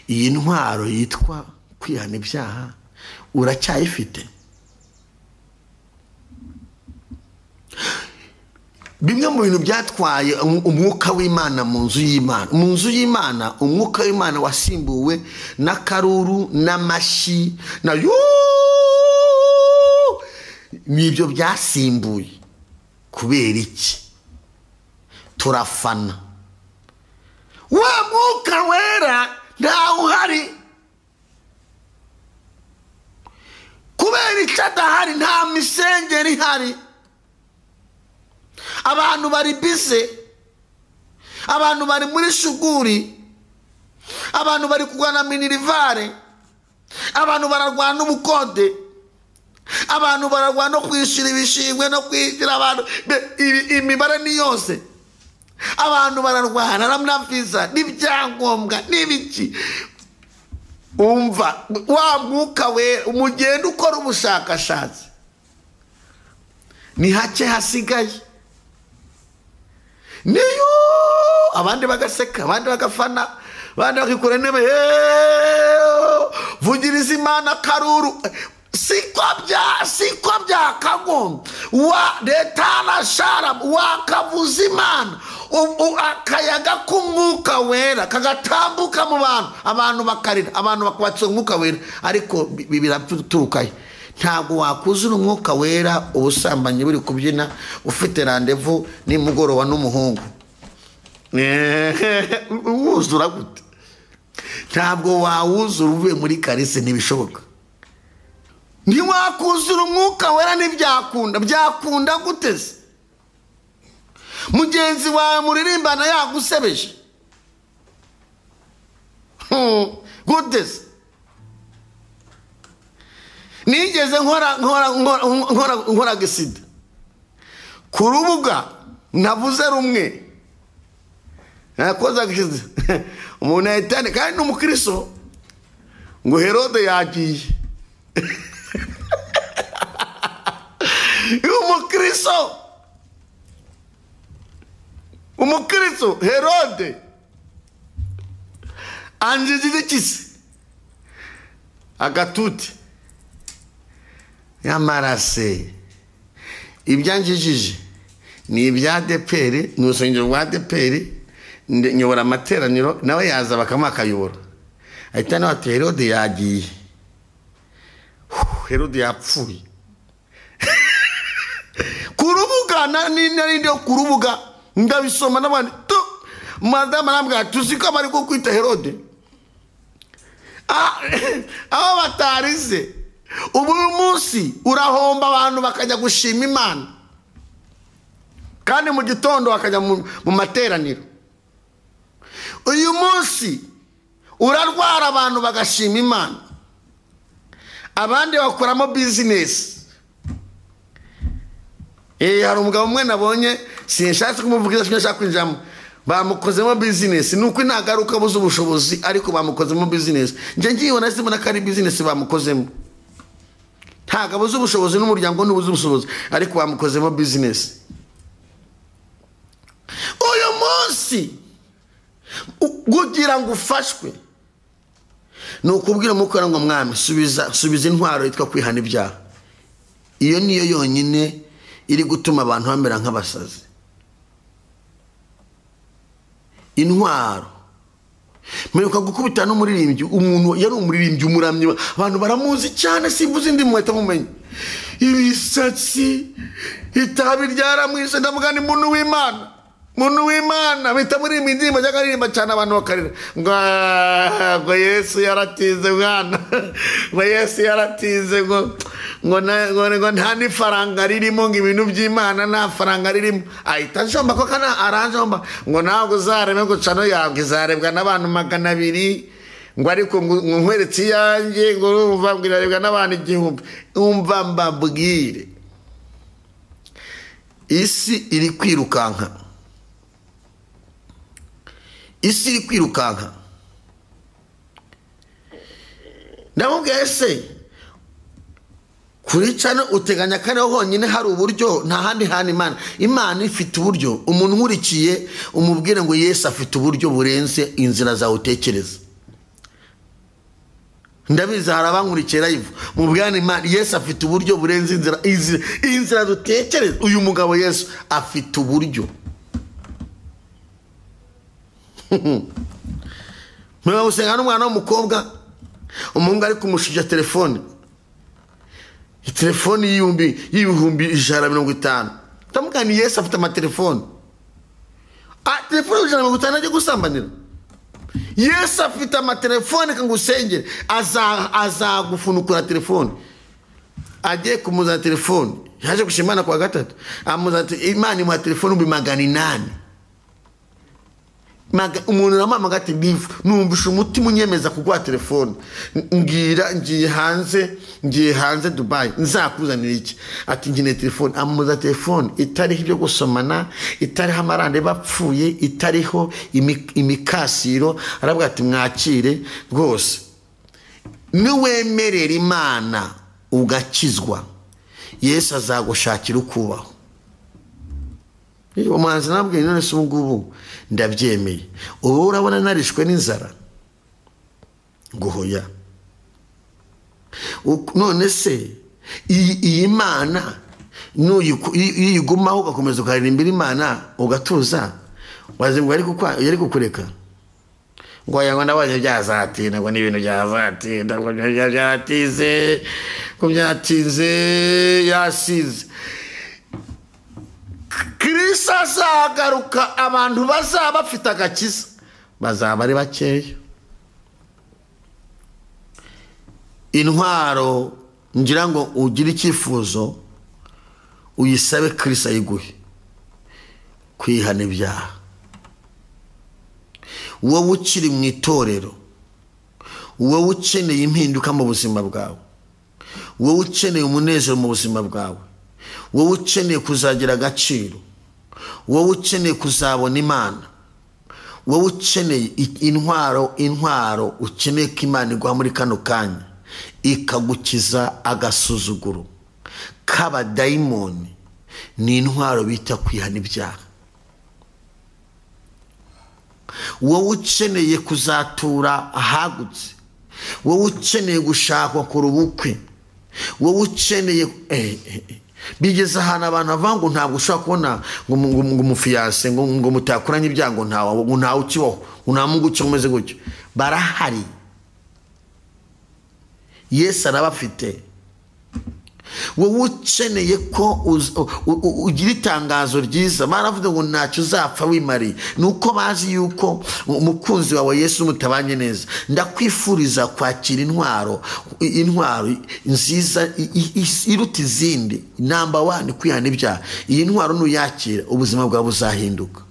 iyi ntwaro yitwa kwihana ibyaha uracyayifite? Bimwe mu bintu byatwaye umwuka w'Imana mu nzu y'Imana, mu nzu y'Imana umwuka w'Imana wasimbuwe n'akaruru n'amashyi na nibyo byasimbuye. Kubera iki? Turafana wa mwuka wera ntawe uhari. Kubera icyo adahari, nta misengeri ihari, abantu bari bize, abantu bari muri shuguri, abantu bari kurwana minirivare, abantu bararwana n'ubukode, abantu bararwana no kwishyura ibishingwe no kwishyura abantu, imibare ni yose. Abantu bararwana na visa n'ibyangombwa n'ibiki. Umva wa mwuka wera, umugenda ukora ubushakashatsi. Ni hake hasigaye. Niyo abandi bagaseka, abandi bagafana, abandi bakikura intebe, vugiriza Imana karuru. Siko byakagombye. Wa leta shara wakavuza Imana, akayaga k'umwuka wera kagatambuka mu bantu, abantu bakarira, abantu bakwatsa umwuka wera. Ariko biraturukaye. Ntabwo wakuzura umwuka wera ubusambanyi buri kubyina, ufite rendez-vous nimugoroba n'umuhungu. Wuzura gute? Ntabwo wawuzura uvuye muri karise, ntibishoboka. Ntiwakuzura umwuka wera, ntibyakunda. Byakunda gute se? Mugenzi wawe muririmbana yagusebeje gute se? Nigeze nkora gisida ku rubuga, navuze rumwe nakoza gisida, umuntu yahitane kandi n'umukristo ngo Herode yagiye. Umukristo Herode anjijije kisi agatuti yamarase. Ibyanjijije ni ibya ADEPR, ni urusengero rwa ADEPR, nyobora amateraniro, nawe yaza bakamakayobora. Ahita nawe ati Herode yagiye, Herode yapfuye. Ku rubuga nari ku rubuga ndabisoma n'abandi tu madame arambwira tuzi ko bari kwita Herode. Aho batarize ubu munsi urahomba abantu bakajya gushima Imana, kandi mu gitondo bakajya mu materaniro. Uyu munsi urarwara abantu bagashima Imana, abandi bakoramo business. Hari umugabo umwe nabonye, sinshatse kumuvugira, sinshaka kwinjiramo, bamukozemo business. Nuko intagaruka buze ubushobozi, ariko bamukozemo business. Nje ngibona simbona ko ari business bamukozemo. Ntago abuze ubushobozi n'umuryango n'ubuze ubushobozi, ariko bamukozemo business. Uyu munsi kugira ngo ufashwe ni ukubwira umukora ngo mwami subiza intwaro yitwa kwihana ibyaha. Iyo niyo yonyine iri gutuma abantu bamera nk'abasazi. Intwaro. Mperuka gukubita n'umuririmbyi, umuntu yari umuririmbyi umuramyi, abantu baramuzi cyane, simvuze indi muhita mumenye. Ibisatsi itabi ryaramwishe, ndavuga ni muntu w'Imana. Muntu w'Imana bita muri indirimbo cyangwa cyane abantu bakarira ngo Yesu yaratize mwana, ngo Yesu yaratize, ngo nta n'ifaranga ririmo, ngo ibintu by'Imana nta faranga ririmo. Ahita njomba ko kana aranjomba ngo ntabwo uzareme ngo cano yawe izarebwa n'abantu 200, ngo ariko ngo nkweretse iyanjye ngo urumva ngo irarebwa n'abantu 1000. Umva mbabwire, isi iri kwirukanka. Isi iri kwirukanka. Ndamubwiye ese kuri cano uteganya ko ariho honyine hari uburyo, nta handi hantu Imana. Imana ifite uburyo. Umuntu nkurikiye umubwire ngo Yesu afite uburyo burenze inzira zawe utekereza. Ndabizi hari abankurikiye live, mubwire Imana Yesu afite uburyo burenze inzira dutekereza. Uyu mugabo Yesu afite uburyo. Mwe gusenga n'umwana w'umukobwa, umuhungu ari kumushija telefone, telefone y'ibihumbi 150. Ndamugani Yesu afite amatelefone. Telefone 150 ajye gusambanira. Yesu afite amatelefone kangusengere, azagufunukura telefone. Agiye kumuzana telefone, yaje gushimana kwa gatatu, amuzana Imana imuha telefone 800. Umuntu aramama ati numvisha umutima unyemeza kuguha telefone, ngira ngiye hanze Dubai nzakuzanira iki? Ati nkeneye telefone. Amuza telefone itariho ibyo gusomana, itariho amarande bapfuye, itariho imikasiro. Aravuga ati mwakire rwose. Niwemerera Imana ugakizwa, Yesu azagushakira ukubaho. Umuhanzi nabwiye none se ubu ngubu ndabyemeye, ubu urabona narishwe n'inzara nguhoya. None se iyi Mana nuyigumaho ugakomeza ukaririmbira Imana ugatuza, waze ngo yari kukureka ngo yango ndabonye byazatinda, ngo n'ibintu byazatinda, ngo byatize, ngo byatize, yasize. Kristo azagaruka, abantu bazaba bafite agakiza bazaba ari bakeya. Intwaro ngira ngo ugire icyifuzo uyisabe Kristo ayiguhe, kwihana ibyaha. Wowe ukiri mu itorero, wowe ukeneye impinduka mu buzima bwawe, wowe ukeneye umunezero mu buzima bwawe, wowe ukeneye kuzagira agaciro, wowe ukeneye kuzabona Imana, wowe ukeneye intwaro ukeneye ko Imana iguha muri kano kanya ikagukiza agasuzuguro k'abadayimoni, ni intwaro bita kwihana ibyaha. Wowe ukeneye kuzatura ahagutse, wowe ukeneye gushakwa ku rubukwe, wowe ukeneye bigeze ahantu abantu bavuga ngo ntabwo ushobora kubona ngo umufiyanse ngo mutakoranye ibyago, ntawe ukibaho, nta mungu ukibaho umeze gutyo. Barahari, Yesu arabafite. Wowe ukeneye ko ugira itangazo ryiza, baravuga ngo ntacyo uzapfa wimariye, ni uko bazi yuko umukunzi wawe Yesu mutabanye neza. Ndakwifuriza kwakira intwaro nziza iruta izindi. Namba 1 kwihana ibyaha. Iyi ntwaro nuyakira ubuzima bwawe buzahinduka.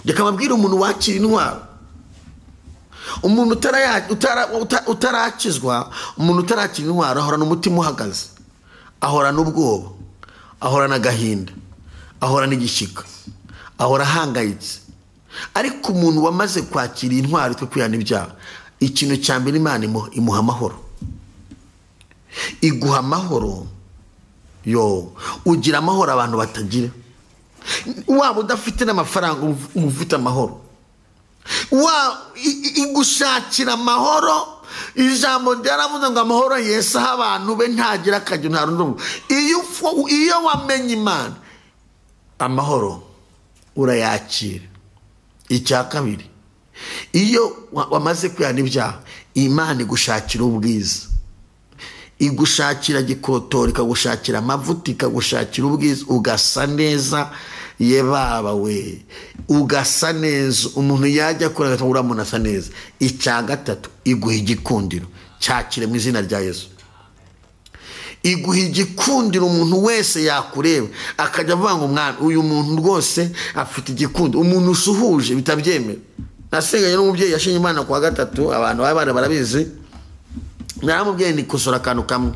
Reka mbabwire umuntu wakira intwaro, umuntu utarakizwa, umuntu utarakira intwaro ahorana umutima uhagaze, ahorana ubwoba, ahorana agahinda, ahorana igishyika, ahora ahangayitse. Ariko umuntu wamaze kwakira intwaro twe kwihana ibyaha, ikintu cya mbere Imana imuha amahoro, iguha amahoro. Yo ugira amahoro abantu batagira. Waba udafite n'amafaranga ufite amahoro, igushakira amahoro. Ijambo ryaravuze ngo amahoro Yesu aha abantu be ntagira akajyo nta rundi. Iyo wamenye Imana amahoro urayakira. Icya kabiri, iyo wamaze kwihana ibyaha, Imana igushakira ubwiza, igushakira gikotori, ikagushakira amavuta, ikagushakira ubwiza, ugasa neza. Ye baba we, ugasa neza, umuntu yajya akora uriya muntu asa neza. Icya gatatu, iguha igikundiro. Cyakire mu izina rya Yesu. Iguha igikundiro, umuntu wese yakureba akajya avuga ngo mwana uyu muntu rwose afite igikundiro. Umuntu usuhuje bitabyemera. Nasenganye n'umubyeyi yashinye Imana kuwa gatatu, abantu baba barabizi. Naramubwiye ni kosora akantu kamwe,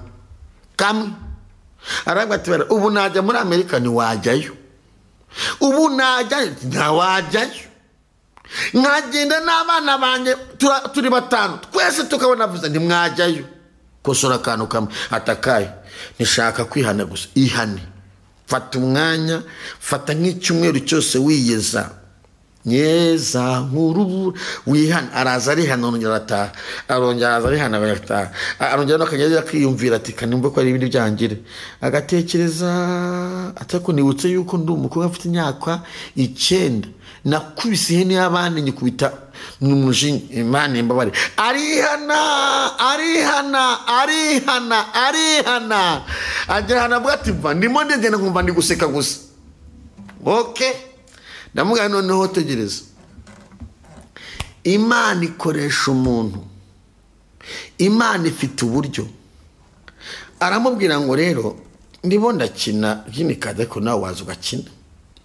arabwira ati ubu najya muri Amerika ntiwajyayo, ubu najyayo ntawajyayo, nkagenda n'abana banjye turi batanu twese tukabona viza, ntimwajyayo. Kosora akantu kamwe. Atakaye nishaka kwihana gusa, ihane, fata umwanya, fata nk'icyumweru cyose wiyeza nyeza nk'urubura, wihana. Araza arihana, arongera arataha, arongera araza arihana, arataha, arongera akajya akiyumvira ati kanumve ko ari ibindi byangire, agatekereza atako nibutse yuko ndi umukobwa afite imyaka 9 nakubise ihene y'abandi nyikubita n'umujinya, Imana imbabare. Arihana, arihana, arihana, arihana, agera ahantu avuga ati mva ndimo ndegenda nkumva ndi guseka gusa. Okay, ndamubwira noneho tegereza. Imana ikoresha umuntu, Imana ifite uburyo. Aramubwira ngo rero ndimo ndakina by'imikada, ariko nawe waza ugakina,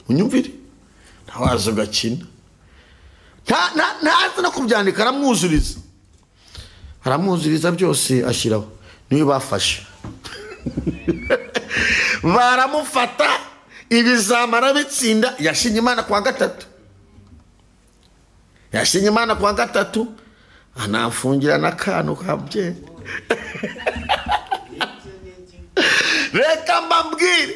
unyumvire, nawe waza ugakina. Ntazi no kubyandika, aramwuzuriza byose ashyiraho. Niwe bafashe baramufata, ibizamara bitsinda. Yashinye Imana kuwa gatatu, yashinye Imana kuwa gatatu, anamfungira n'akantu kabye. Reka mbabwire,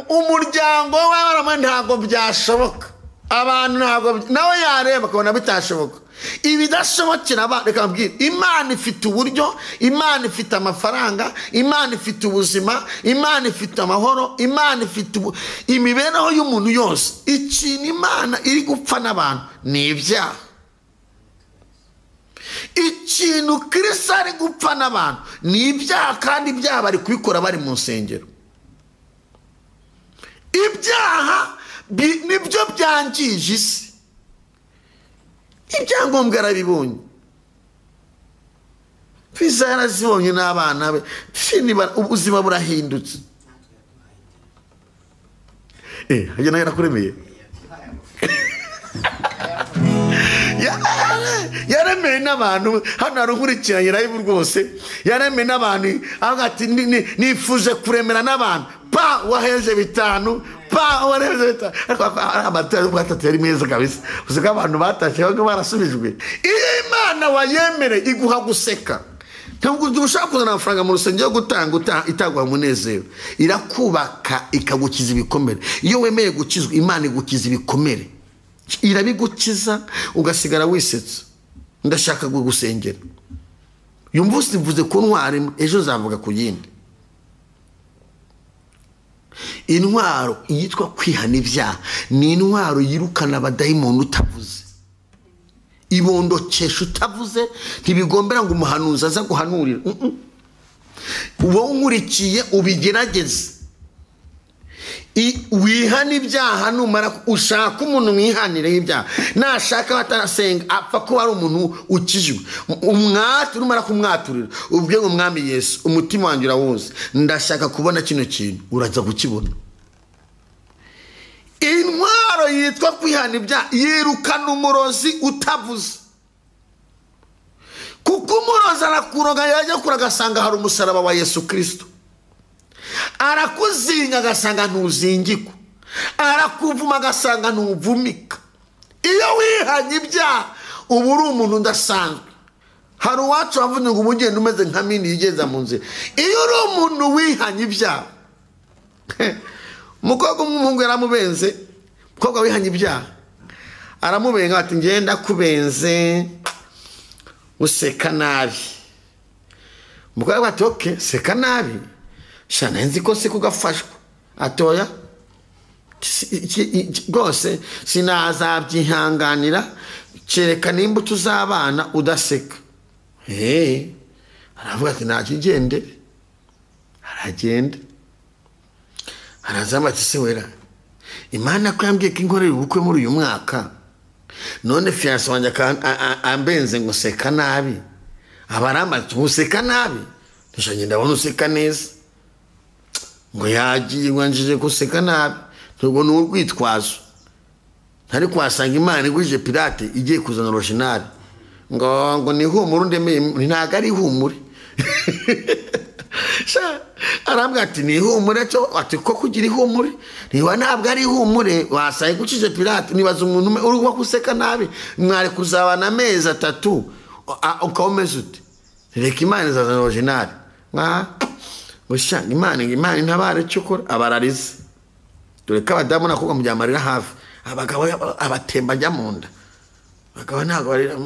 umuryango w'abana ntabwo byashoboka, abantu ntabwo nawe yareba akabona bitashoboka. Ibidashobokera abantu, reka mbabwire, Imana ifite uburyo, Imana ifite amafaranga, Imana ifite ubuzima, Imana ifite amahoro, Imana ifite imibereho y'umuntu yose. Ikintu Imana iri gupfa n'abantu ni ibyaha. Ikintu Kristo ari gupfa n'abantu ni ibyaha, kandi ibyaha bari kubikora bari mu nsengero. Ibyaha nibyo byangije isi. Ibyangombwa yarabibonye, viza yarazibonye n'abana be, ubuzima burahindutse. Hajya nawe yarakuremeye, yaremeye n'abantu. Hano hari unkurikiranye live rwose, yaremeye n'abantu, avuga ati nifuje kuremera n'abantu. Pa waheje 5, pa waheje 5. Ariko amatara atatu yari meza kabisa, usika abantu batashye bamwe barasubijwe. Iyo Imana wayemere iguha guseka. Ntabwo ushaka kuzana amafaranga mu rusengero gutanga itaguha umunezero, irakubaka ikagukiza ibikomere. Iyo wemeye gukizwa, Imana igukiza ibikomere, irabigukiza ugasigara wisetsa. Ndashaka gusengera, yumva usivuze ku ntwari, ejo nzavuga ku yindi intwaro yitwa kwihana ibyaha. Ni intwaro yirukana abadayimoni utavuze, ibondokesha utavuze. Ntibigombera ngo umuhanuzi aza guhanurira. Uwo nkurikiye ubigerageze, wihana ibyaha. Numara ushaka umuntu mwihanire ibyaha, nashaka batarasenga apfa kuba ari umuntu ukijwe, umwatu numara kumwaturira ubwe ngo Mwami Yesu, umutima wanjye urawuzi, ndashaka kubona kino kintu, uraza kukibona. Intwaro yitwa kwihana ibyaha yirukana umurozi utavuze, kuko umurozi arakuroga, yajya kure agasanga hari umusaraba wa Yesu Kristo, arakuzinga agasanga ntuzingikwa, arakuvuma agasanga ntuvumika. Iyo wihanye ibyaha uba uri umuntu udasanzwe. Hari uwacu wavuze ngo umugenda umeze nka mini yigeza mu nzira. Iyo uri umuntu wihanye ibyaha, umukobwa w'umuhungu yaramubenze, umukobwa wihanye ibyaha aramubenga ati ngenda kubenze useka nabi. Umukobwa ati okay, seka nabi, shana nzi ko siko gafashwa. Atoya rwose sinazabyihanganira, kereka nimba tuzabana udaseka. Aravuga ati ntakigende, aragenda arazamba ati se wera, Imana ko yambwiye ko inkorera ubukwe muri uyu mwaka, none fiancé wanjye ambenze ngo seka nabi, abaramaze useka nabi, ndashanye ndabona useka neza. Ngo yagiye ngo anjije guseka nabi, nubwo ni urwitwazo. Ntari kwasanga Imana iguje pirate igiye kuzana original, ngo ni humure ndemeye, ntago ari humure. Arambwira ati ni ihumure cyo, ati ko kugira ihumure niba ntabwo ari ihumure, wasaye gucije pirate. Nibaza umuntu uri guseka nabi, mwari kuzabana amezi 3 ukawumeze ute? Reka Imana izazana original. Imana intabare cyo ukora abararize. Dore ko abadamu nakubwa mu byamarira hafi, abagabo abatemba ajya mu nda, abagabo ntabwo barira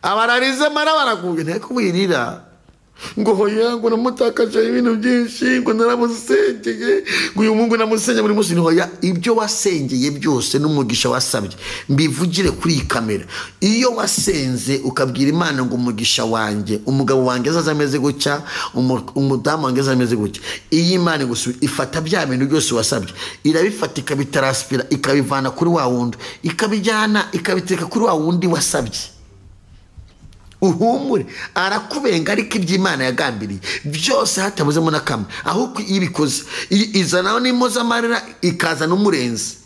abararize mara baraguye, nteko wirira ngo hoya ngo namutakaje ibintu byinshi, ngo naramusengeye, ngo uyu mungu namusengeye buri munsi. Hoya, ibyo wasengeye byose n'umugisha wasabye, mbivugire kuri iyi kamera. Iyo wasenze ukabwira Imana ngo umugisha wanjye, umugabo wanjye azaza ameze gutya, umudamu wanjye azaza ameze gutya, iyi Imana ifata bya bintu byose wasabye, irabifata ikabitaraspira, ikabivana kuri wa wundi, ikabijyana ikabiteka kuri wa wundi wasabye. Uhumure, arakubenga, ariko iby'Imana yagambiriye byose hatabuzemo na kamwe. Ahubwo iyo ibikoze izanaho n'impozamarira, ikazana umurenzi.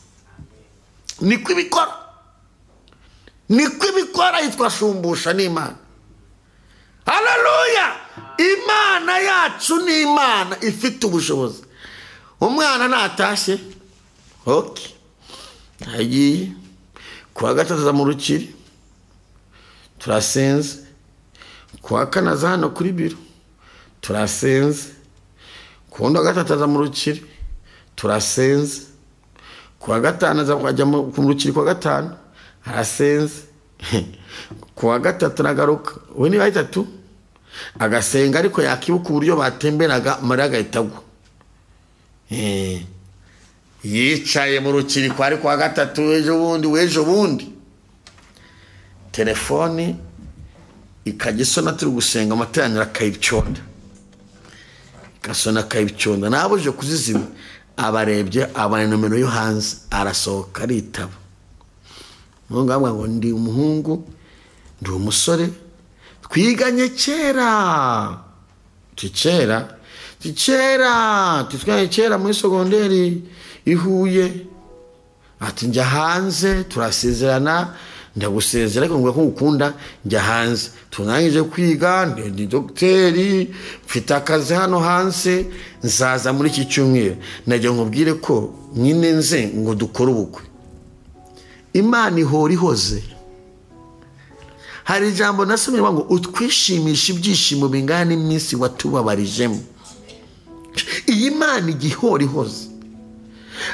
Niko ibikora, niko ibikora, yitwa shumbusha n'Imana. Haleluya! Imana yacu ni Imana ifite ubushobozi. Umwana natashye, okay, agiye kuwa gatatu aza mu rukiri, turasenze. Kuwa kane aza hano kuri biro turasenze. Ku wa gatatu aza mu rukiri turasenze. Kuwa gatanu aza ajya mu rukiri, kuwa gatanu arasenze. Kuwa gatatu aragaruka, we niba itatu agasenga, ariko yakibuka uburyo batemberaga Mariya agahita agwa. Yicaye mu rukiri kwa kuwa gatatu, ejo bundi telefoni ikajya isona turi gusenga, amateraniro akayiconda, igasona akayiconda, nabuje kuzizima. Abarebye abona nomero yo hanze, arasohoka aritaba. Umuhungu aramubwira ngo ndi umuhungu, ndi umusore twiganye kera, twiganye kera muri sogonderi i Huye. Ati njya hanze turasezerana, ndagusezera ariko ngo ngukunda, njya hanze tunangije kwiga, ndi dogiteri, mfite akazi hano hanze, nzaza muri iki cyumweru najya nkubwire ko nyine nze ngo dukore ubukwe. Imana ihora ihoze. Hari ijambo nasomye ngo utwishimisha ibyishimo bingana n'iminsi watubabarijemo. Iyi Mana igihora ihoze.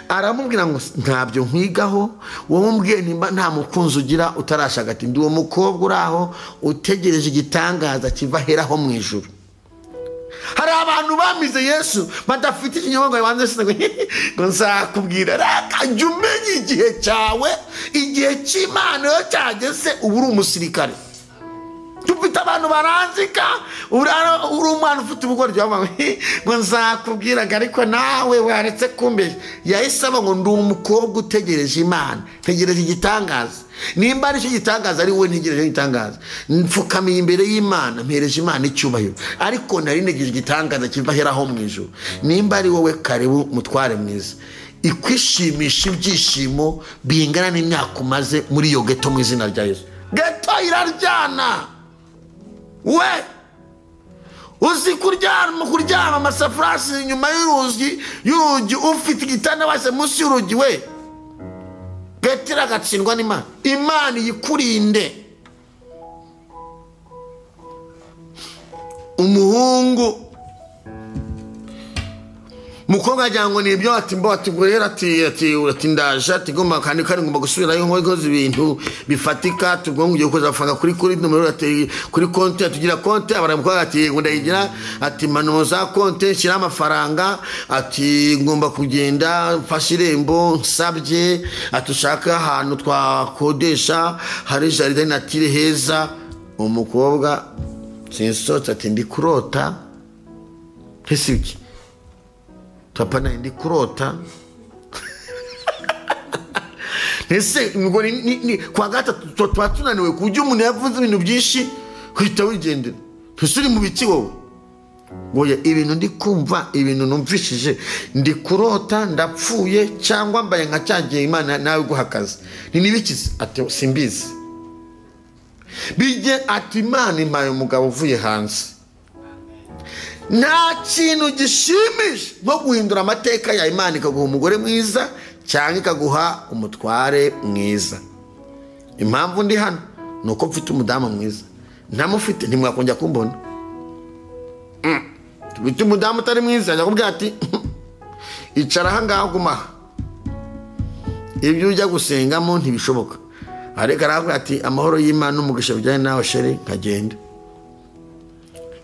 Aramubwira ngo ntabyo nkwigaho, wowe umbwiye nimba nta mukunzi ugira utarashaka, ati ndi uwo mukobwa uraho utegereje igitangaza kiva heraho mu ijuru. Hari abantu bamize Yesu badafite ikinyoma ngo banze ngo nzakubwira. Reka jya umenya igihe cyawe, igihe cy'Imana iyo cyageze uba uri umusirikare. Dufite abantu baranzika, uri umwana ufite ubugoryi ngo nzakubwira, ariko nawe waretse kumbeshya. Yahise aba ngo ndi umukobwa utegereje Imana, ntegereje igitangaza. Nimba ari cyo gitangaza ari wowe ntegereje igitangaza, mfukamiye imbere y'Imana, mpereje Imana icyubahiro, ariko nari ntegereje igitangaza kiva heraho mu ijuru. Nimba ari wowe, karibu mutware mwiza. Ikwishimisha ibyishimo bingana n'imyaka umaze muri iyo geto mu izina rya Yesu. Geto iraryana. We uzi kuryama amasafurasi inyuma y'urugi, ufite igitanda wese munsi y'urugi, we geto iragatsindwa n'Imana. Imana iyikurinde. Umuhungu mukobwa agira ngo ni ibyo, ati mbo, ati rero, ati ndaje, ati ngomba kandi ngomba gusubirayo nkoze ibintu bifatika, tubwo ngiye gukoza amafaranga kuri nomero, ati kuri konti, atugira konti. Abaramukobwa ati ngo ndayigira, ati manuza za konti nshyira amafaranga, ati ngomba kugenda mfashe irembo nsabye, ati ushaka ahantu twakodesha hari jardin natire heza. Umukobwa sinsotse, ati ndi kurota ntesibye papa, ndi kurota ese ngo ni kwa gatatu tuba tunaniwe ku buryo umuntu yavuze ibintu byinshi uhita wigendera. Ntusuri mu biki wowe? Ngoya ibintu ndi kumva, ibintu numvishije, ndi kurota ndapfuye cyangwa mbaye nka cyagiye Imana nawe guhakaza ni nibikize? Ati simbizi. Bijye ati Imana impaye umugabo uvuye hanze. Nta kintu gishimisha nko guhindura amateka ya Imana ikaguha umugore mwiza cyangwa ikaguha umutware mwiza. Impamvu ndi hano ni uko mfite umudamu mwiza. Ntamufite ntimwakongera kumbona. Tubite umudamu utari mwiza yakubwira ati icara aha ngaho guma, ibyo ujya gusengamo ntibishoboka. Ariko aravuga ati amahoro y'Imana n'umugisha bijyanye nawe sheri, nkagenda.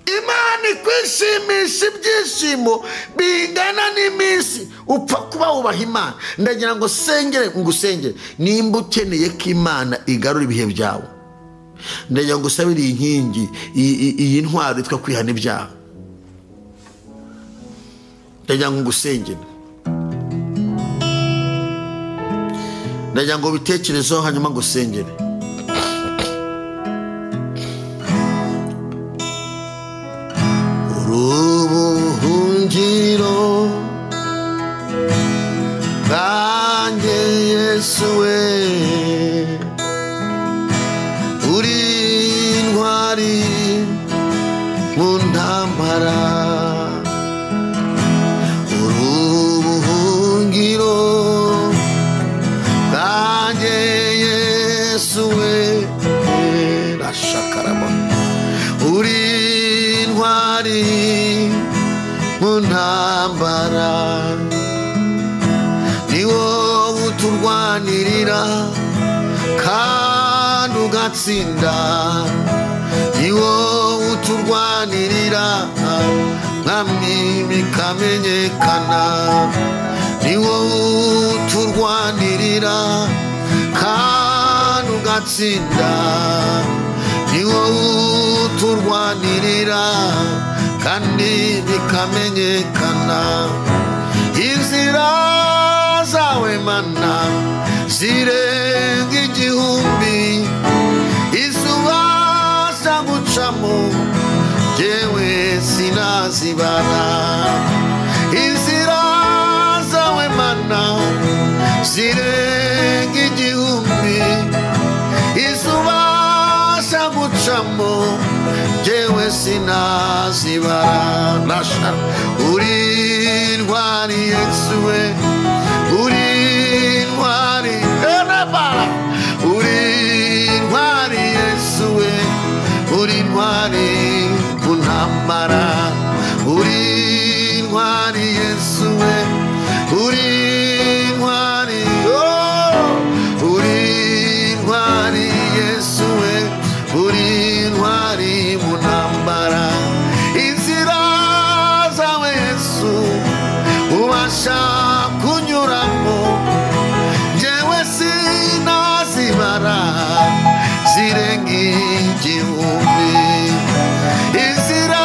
Imana ikwishimisha ibyishimo bingana n'iminsi upfa kuba wubaha Imana. Ndagira ngo sengere ngusengere, nimba ukeneye ko Imana igarura ibihe byawe, ndagira ngo usabire iyi nkingi, iyi ntwaro yitwa kwihana ibyaha. Ndagira ngo ngusengere, ndagira ngo bitekerezo, hanyuma ngusengere. Ubuhungiro bwanjye Yesu we, uri intwari mu ntambara. Ubuhungiro bwanjye Yesu we, rashakarama, uri uturwanirira kandi ugatsinda, ni wowe uturwanirira Mwami bikamenyekana, ni wowe uturwanirira kandi ugatsinda, ni wowe uturwanirira kandi bikamenyekana. Inzira zawe Mana zirenga igihumbi, izubasha gucamo jewe sinazibara. Inzira zawe Mana zirenga igihumbi, izubasha gucamo jewe sinazibara. Nasha uri intwari Yesu we, uri intwari enabara, uri intwari Yesu we, uri intwari mu ntambara, uri intwari Yesu we, uri intwari, oh, uri intwari Yesu we, uri intwari mu ntambara. Inzira zawe Yesu ubasha kunyuramo, njyewe sinazibara zirenga igihumbi. Inzira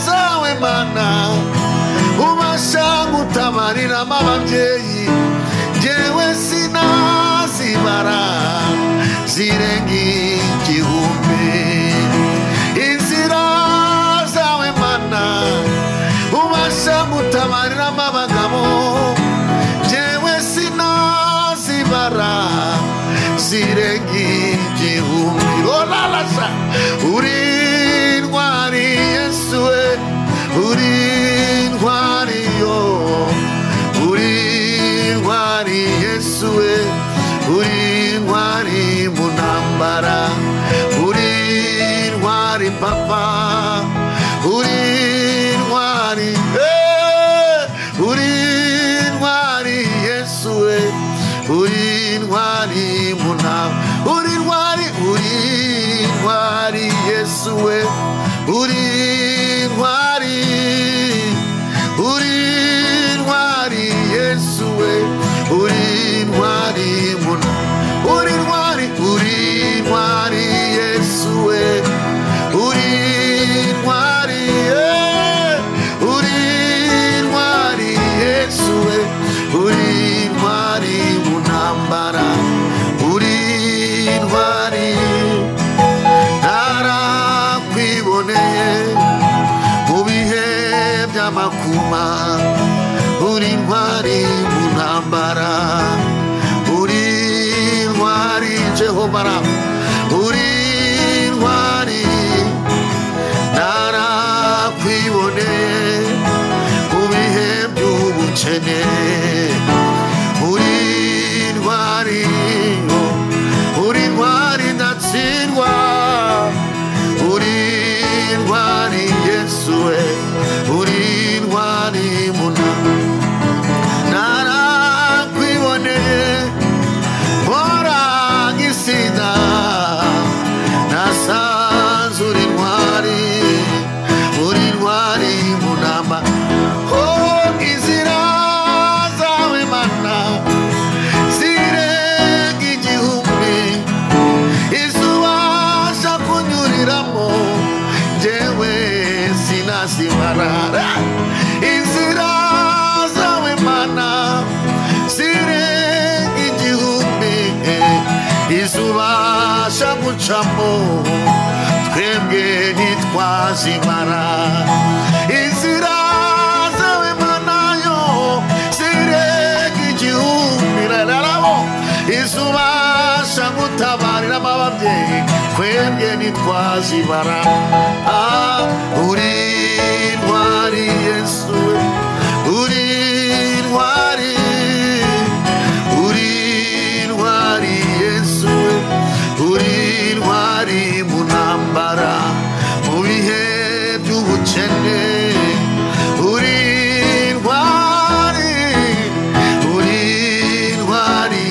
zawe Mana ubasha gutabariramo ababyeyi, njyewe sinazibara zirenga igihumbi. Inzira zawe Mana ubasha gutabariramo abagabo, njyewe sinazibara zirenga igihumbi. Olalasa uri intwari Yesu we, uri intwari yo, uri intwari Yesu we, uri intwari mu ntambara, uri intwari papa, uri intwari, uri intwari Yesu we, uri intwari mu ntambara, uri intwari, uri intwari Yesu we, uri intwari, uri intwari Yesu we, uri intwari mu ntambara, uri intwari, uri intwari Yesu we, uri intwari, uri intwari Yesu we, uri intwari mu ntambara, uri intwari. Narakwiboneye mu bihe by'amakuma, uri intwari mu ntambara, uri intwari Jehova Rafa, uri intwari. Narakwiboneye mu bihe by'ubukene, uri intwari, uri intwari ndatsindwa, uri intwari Yesu we, uri intwari mu ntambara. Narakwiboneye mpora nk'isida, nasanze uri intwari, uri intwari mu ntambara. Oh, inzira zawe Mana zirenga igihumbi, izubasha kunyuriramo njyewe sinazibara. Inzira zawe Mana zirenga igihumbi, izubasha gucamo twebwe ntitwazibara. Inzira zawe Mana yo zirenga igihumbi, rararabo, izubasha gutabariramo ababyeyi twebwe ntitwazibara. Ah, uri intwari Yesu we, uri intwari, uri intwari Yesu we, uri intwari mu ntambara, mu bihe by'ubukene, uri intwari, uri intwari.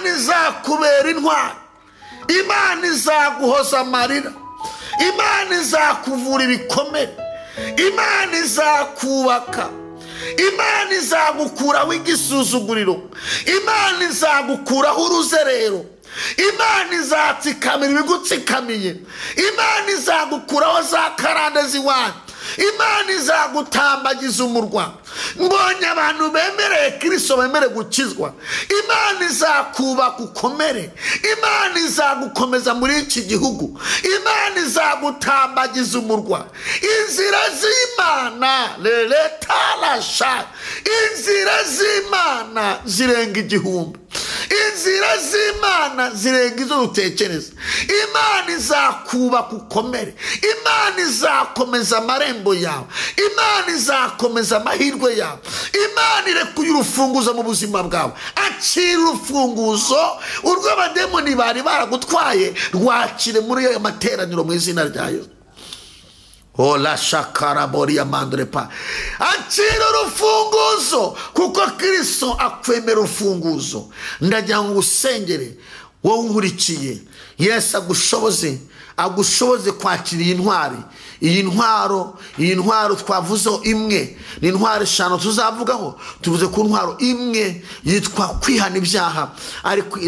Imana izakubera intwari, Imana izaguhoza amarira, Imana izakuvura ibikomere, Imana izakubaka, Imana izagukuraho igisuzuguriro, Imana izagukuraho uruzerero, Imana izatsikamira ibigutsikamiye, Imana izagukuraho za karande z'iwanyu, Imana izagutambagiza umurwa. Mbonye abantu bemereye Kristo, bemere gukizwa. Imana izakubaka ukomere, Imana izagukomeza muri iki gihugu, Imana izagutambagiza umurwa. Inzira z'Imana leletarasha, inzira z'Imana zirenga igihumbi, inzira z'Imana zirenga izo dutekereza. Imana izakubaka ukomere, Imana izakomeza amarembo yawe, Imana izakomeza amahirwe yawe, Imana irekuye urufunguzo mu buzima bwawe. Akira urufunguzo urw'abademoni bari baragutwaye, rwakire muri ayo materaniro mu izina rya Yesu. Ola shakara boria mandrepa. Akira urufunguzo kuko Kristo akwemera urufunguzo. Ndagira ngo usengere wowe unkurikiye, Yesu agushoboze, agushoboze kwakira iyi ntwari. Iyi ntwaro, iyi ntwaro twavuzeho imwe, ni intwaro eshanu tuzavugaho. Tuvuze ku ntwaro imwe yitwa kwihana ibyaha, ariko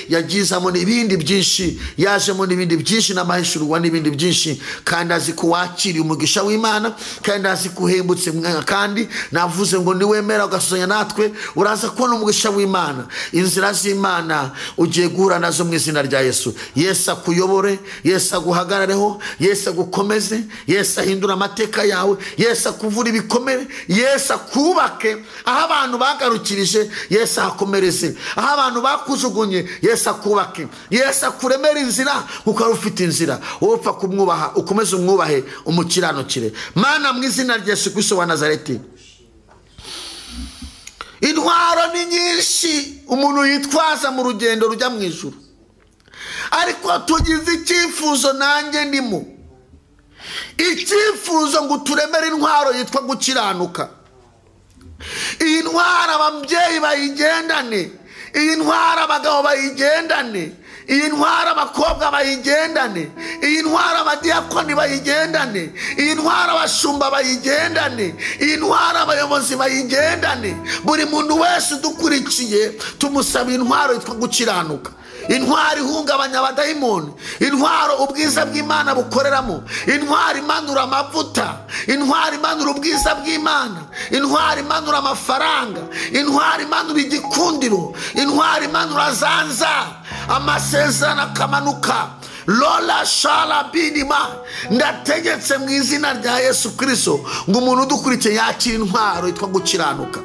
yagizamo n'ibindi byinshi, yajemo n'ibindi byinshi n'amahishurwa n'ibindi byinshi. Kandi azi ko wakiriye umugisha w'Imana, kandi azi ko uhembutse, kandi navuze ngo niwemera ugasuzanya natwe uraza kubona umugisha w'Imana. Inzira z'Imana ugiye guhura nazo mu izina rya Yesu. Yesu akuyobore, Yesu aguhagarareho, Yesu agukomeze, Yesu ahindura amateka yawe, Yesu akuvura ibikomere, Yesu akubake aho abantu bagarukirije, Yesu ahakomereze aho abantu bakujugunye, Yesu akubake, Yesu akuremera inzira kuko ari ufite inzira. Wowe upfa kumwubaha, ukomeze umwubahe, umukiranukire. Mana mu izina rya Yesu Kristo wa Nazareti, intwaro ni nyinshi umuntu yitwaza mu rugendo rujya mu ijuru, ariko tugize icyifuzo, nanjye ndimo icyifuzo ngo turemere intwaro yitwa gukiranuka. Iyi ntwaro ababyeyi bayigendane, iyi ntwaro abagabo bayigendane, iyi ntwaro abakobwa bayigendane, iyi ntwaro abadiyakoni bayigendane, iyi ntwaro abashumba bayigendane, iyi ntwaro abayobozi bayigendane. Buri muntu wese udukurikiye tumusaba intwaro yitwa gukiranuka, intwaro ihungabanya abadayimoni, intwaro ubwiza bw'Imana bukoreramo, intwaro imanura amavuta, intwaro imanura ubwiza bw'Imana, intwaro imanura amafaranga, intwaro imanura igikundiro, intwaro imanura zanza amasezerano akamanuka. Lola shala binima. Ndategetse mu izina rya Yesu Kristo ngo umuntu udukurikiye yakire intwaro yitwa gukiranuka,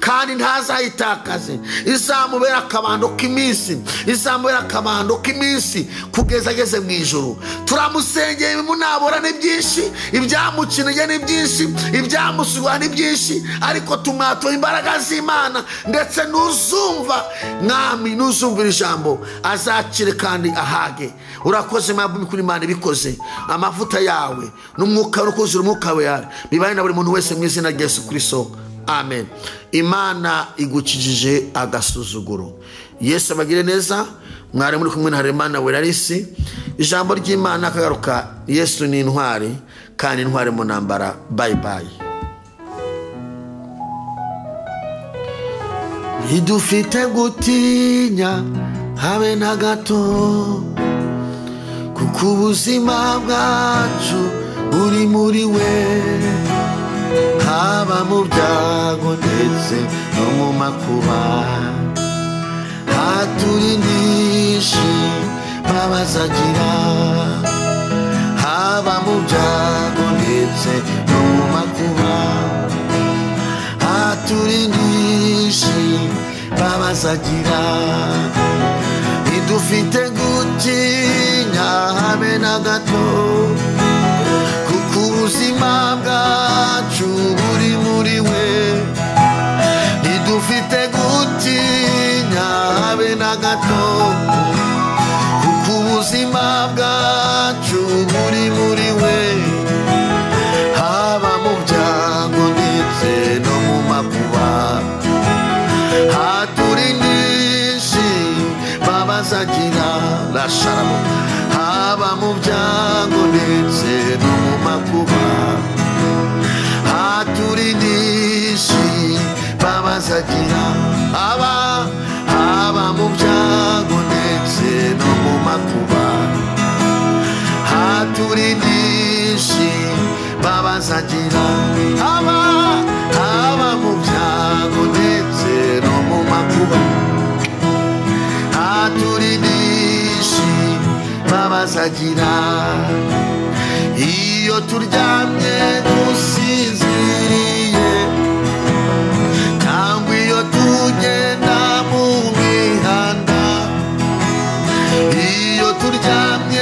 kandi ntazayitakaze. Izamubera akabando k'iminsi, izamubera akabando k'iminsi kugeza ageze mu ijuru. Turamusengeye, ibimunabura ni byinshi, ibyamukinije ni byinshi, ibyamusuha ni byinshi, ariko tumwatoye imbaraga z'Imana. Ndetse nuzumva mwami, nuzumvira ijambo azakire kandi ahage. Urakoze mwami kuri Imana ibikoze, amavuta yawe n'umwuka n'ukuzura umwuka wawe bibaye na buri muntu wese mu izina rya Yesu Kristo, amen. Imana igukijije agasuzuguro. Yesu abagire neza. Mwari muri kumwe na Haremana Welarisi. Ijambo ry'Imana akagaruka. Yesu ni intwari, kandi intwari mu ntambara. Bye bye. Ntidufite gutinya habe na gato, kuko ubuzima bwacu buri muri we. Haba mu byago ndetse no mu makuba, haturindishe babazagira. Haba mu byago ndetse no mu makuba, haturindishe babazagira. Ntidufite gutinya habe na gato, kuko ubuzima bwacu buri muri we. Ntidufite gutinya habe na gato, kuko ubuzima bwacu buri muri we. Haba mu byago ndetse no mu makuba, haturindishe Sharabo, haba mu byago ndetse no mu makuba, haturindishe babazagira, haba mu byago ndetse no mu makuba, haturindishe babazagira, haba mu byago ndetse no mu makuba, haturindishe babazagira. Iyo turyamye dusinziriye, cyangwa iyo tugenda mu mihanda, iyo turyamye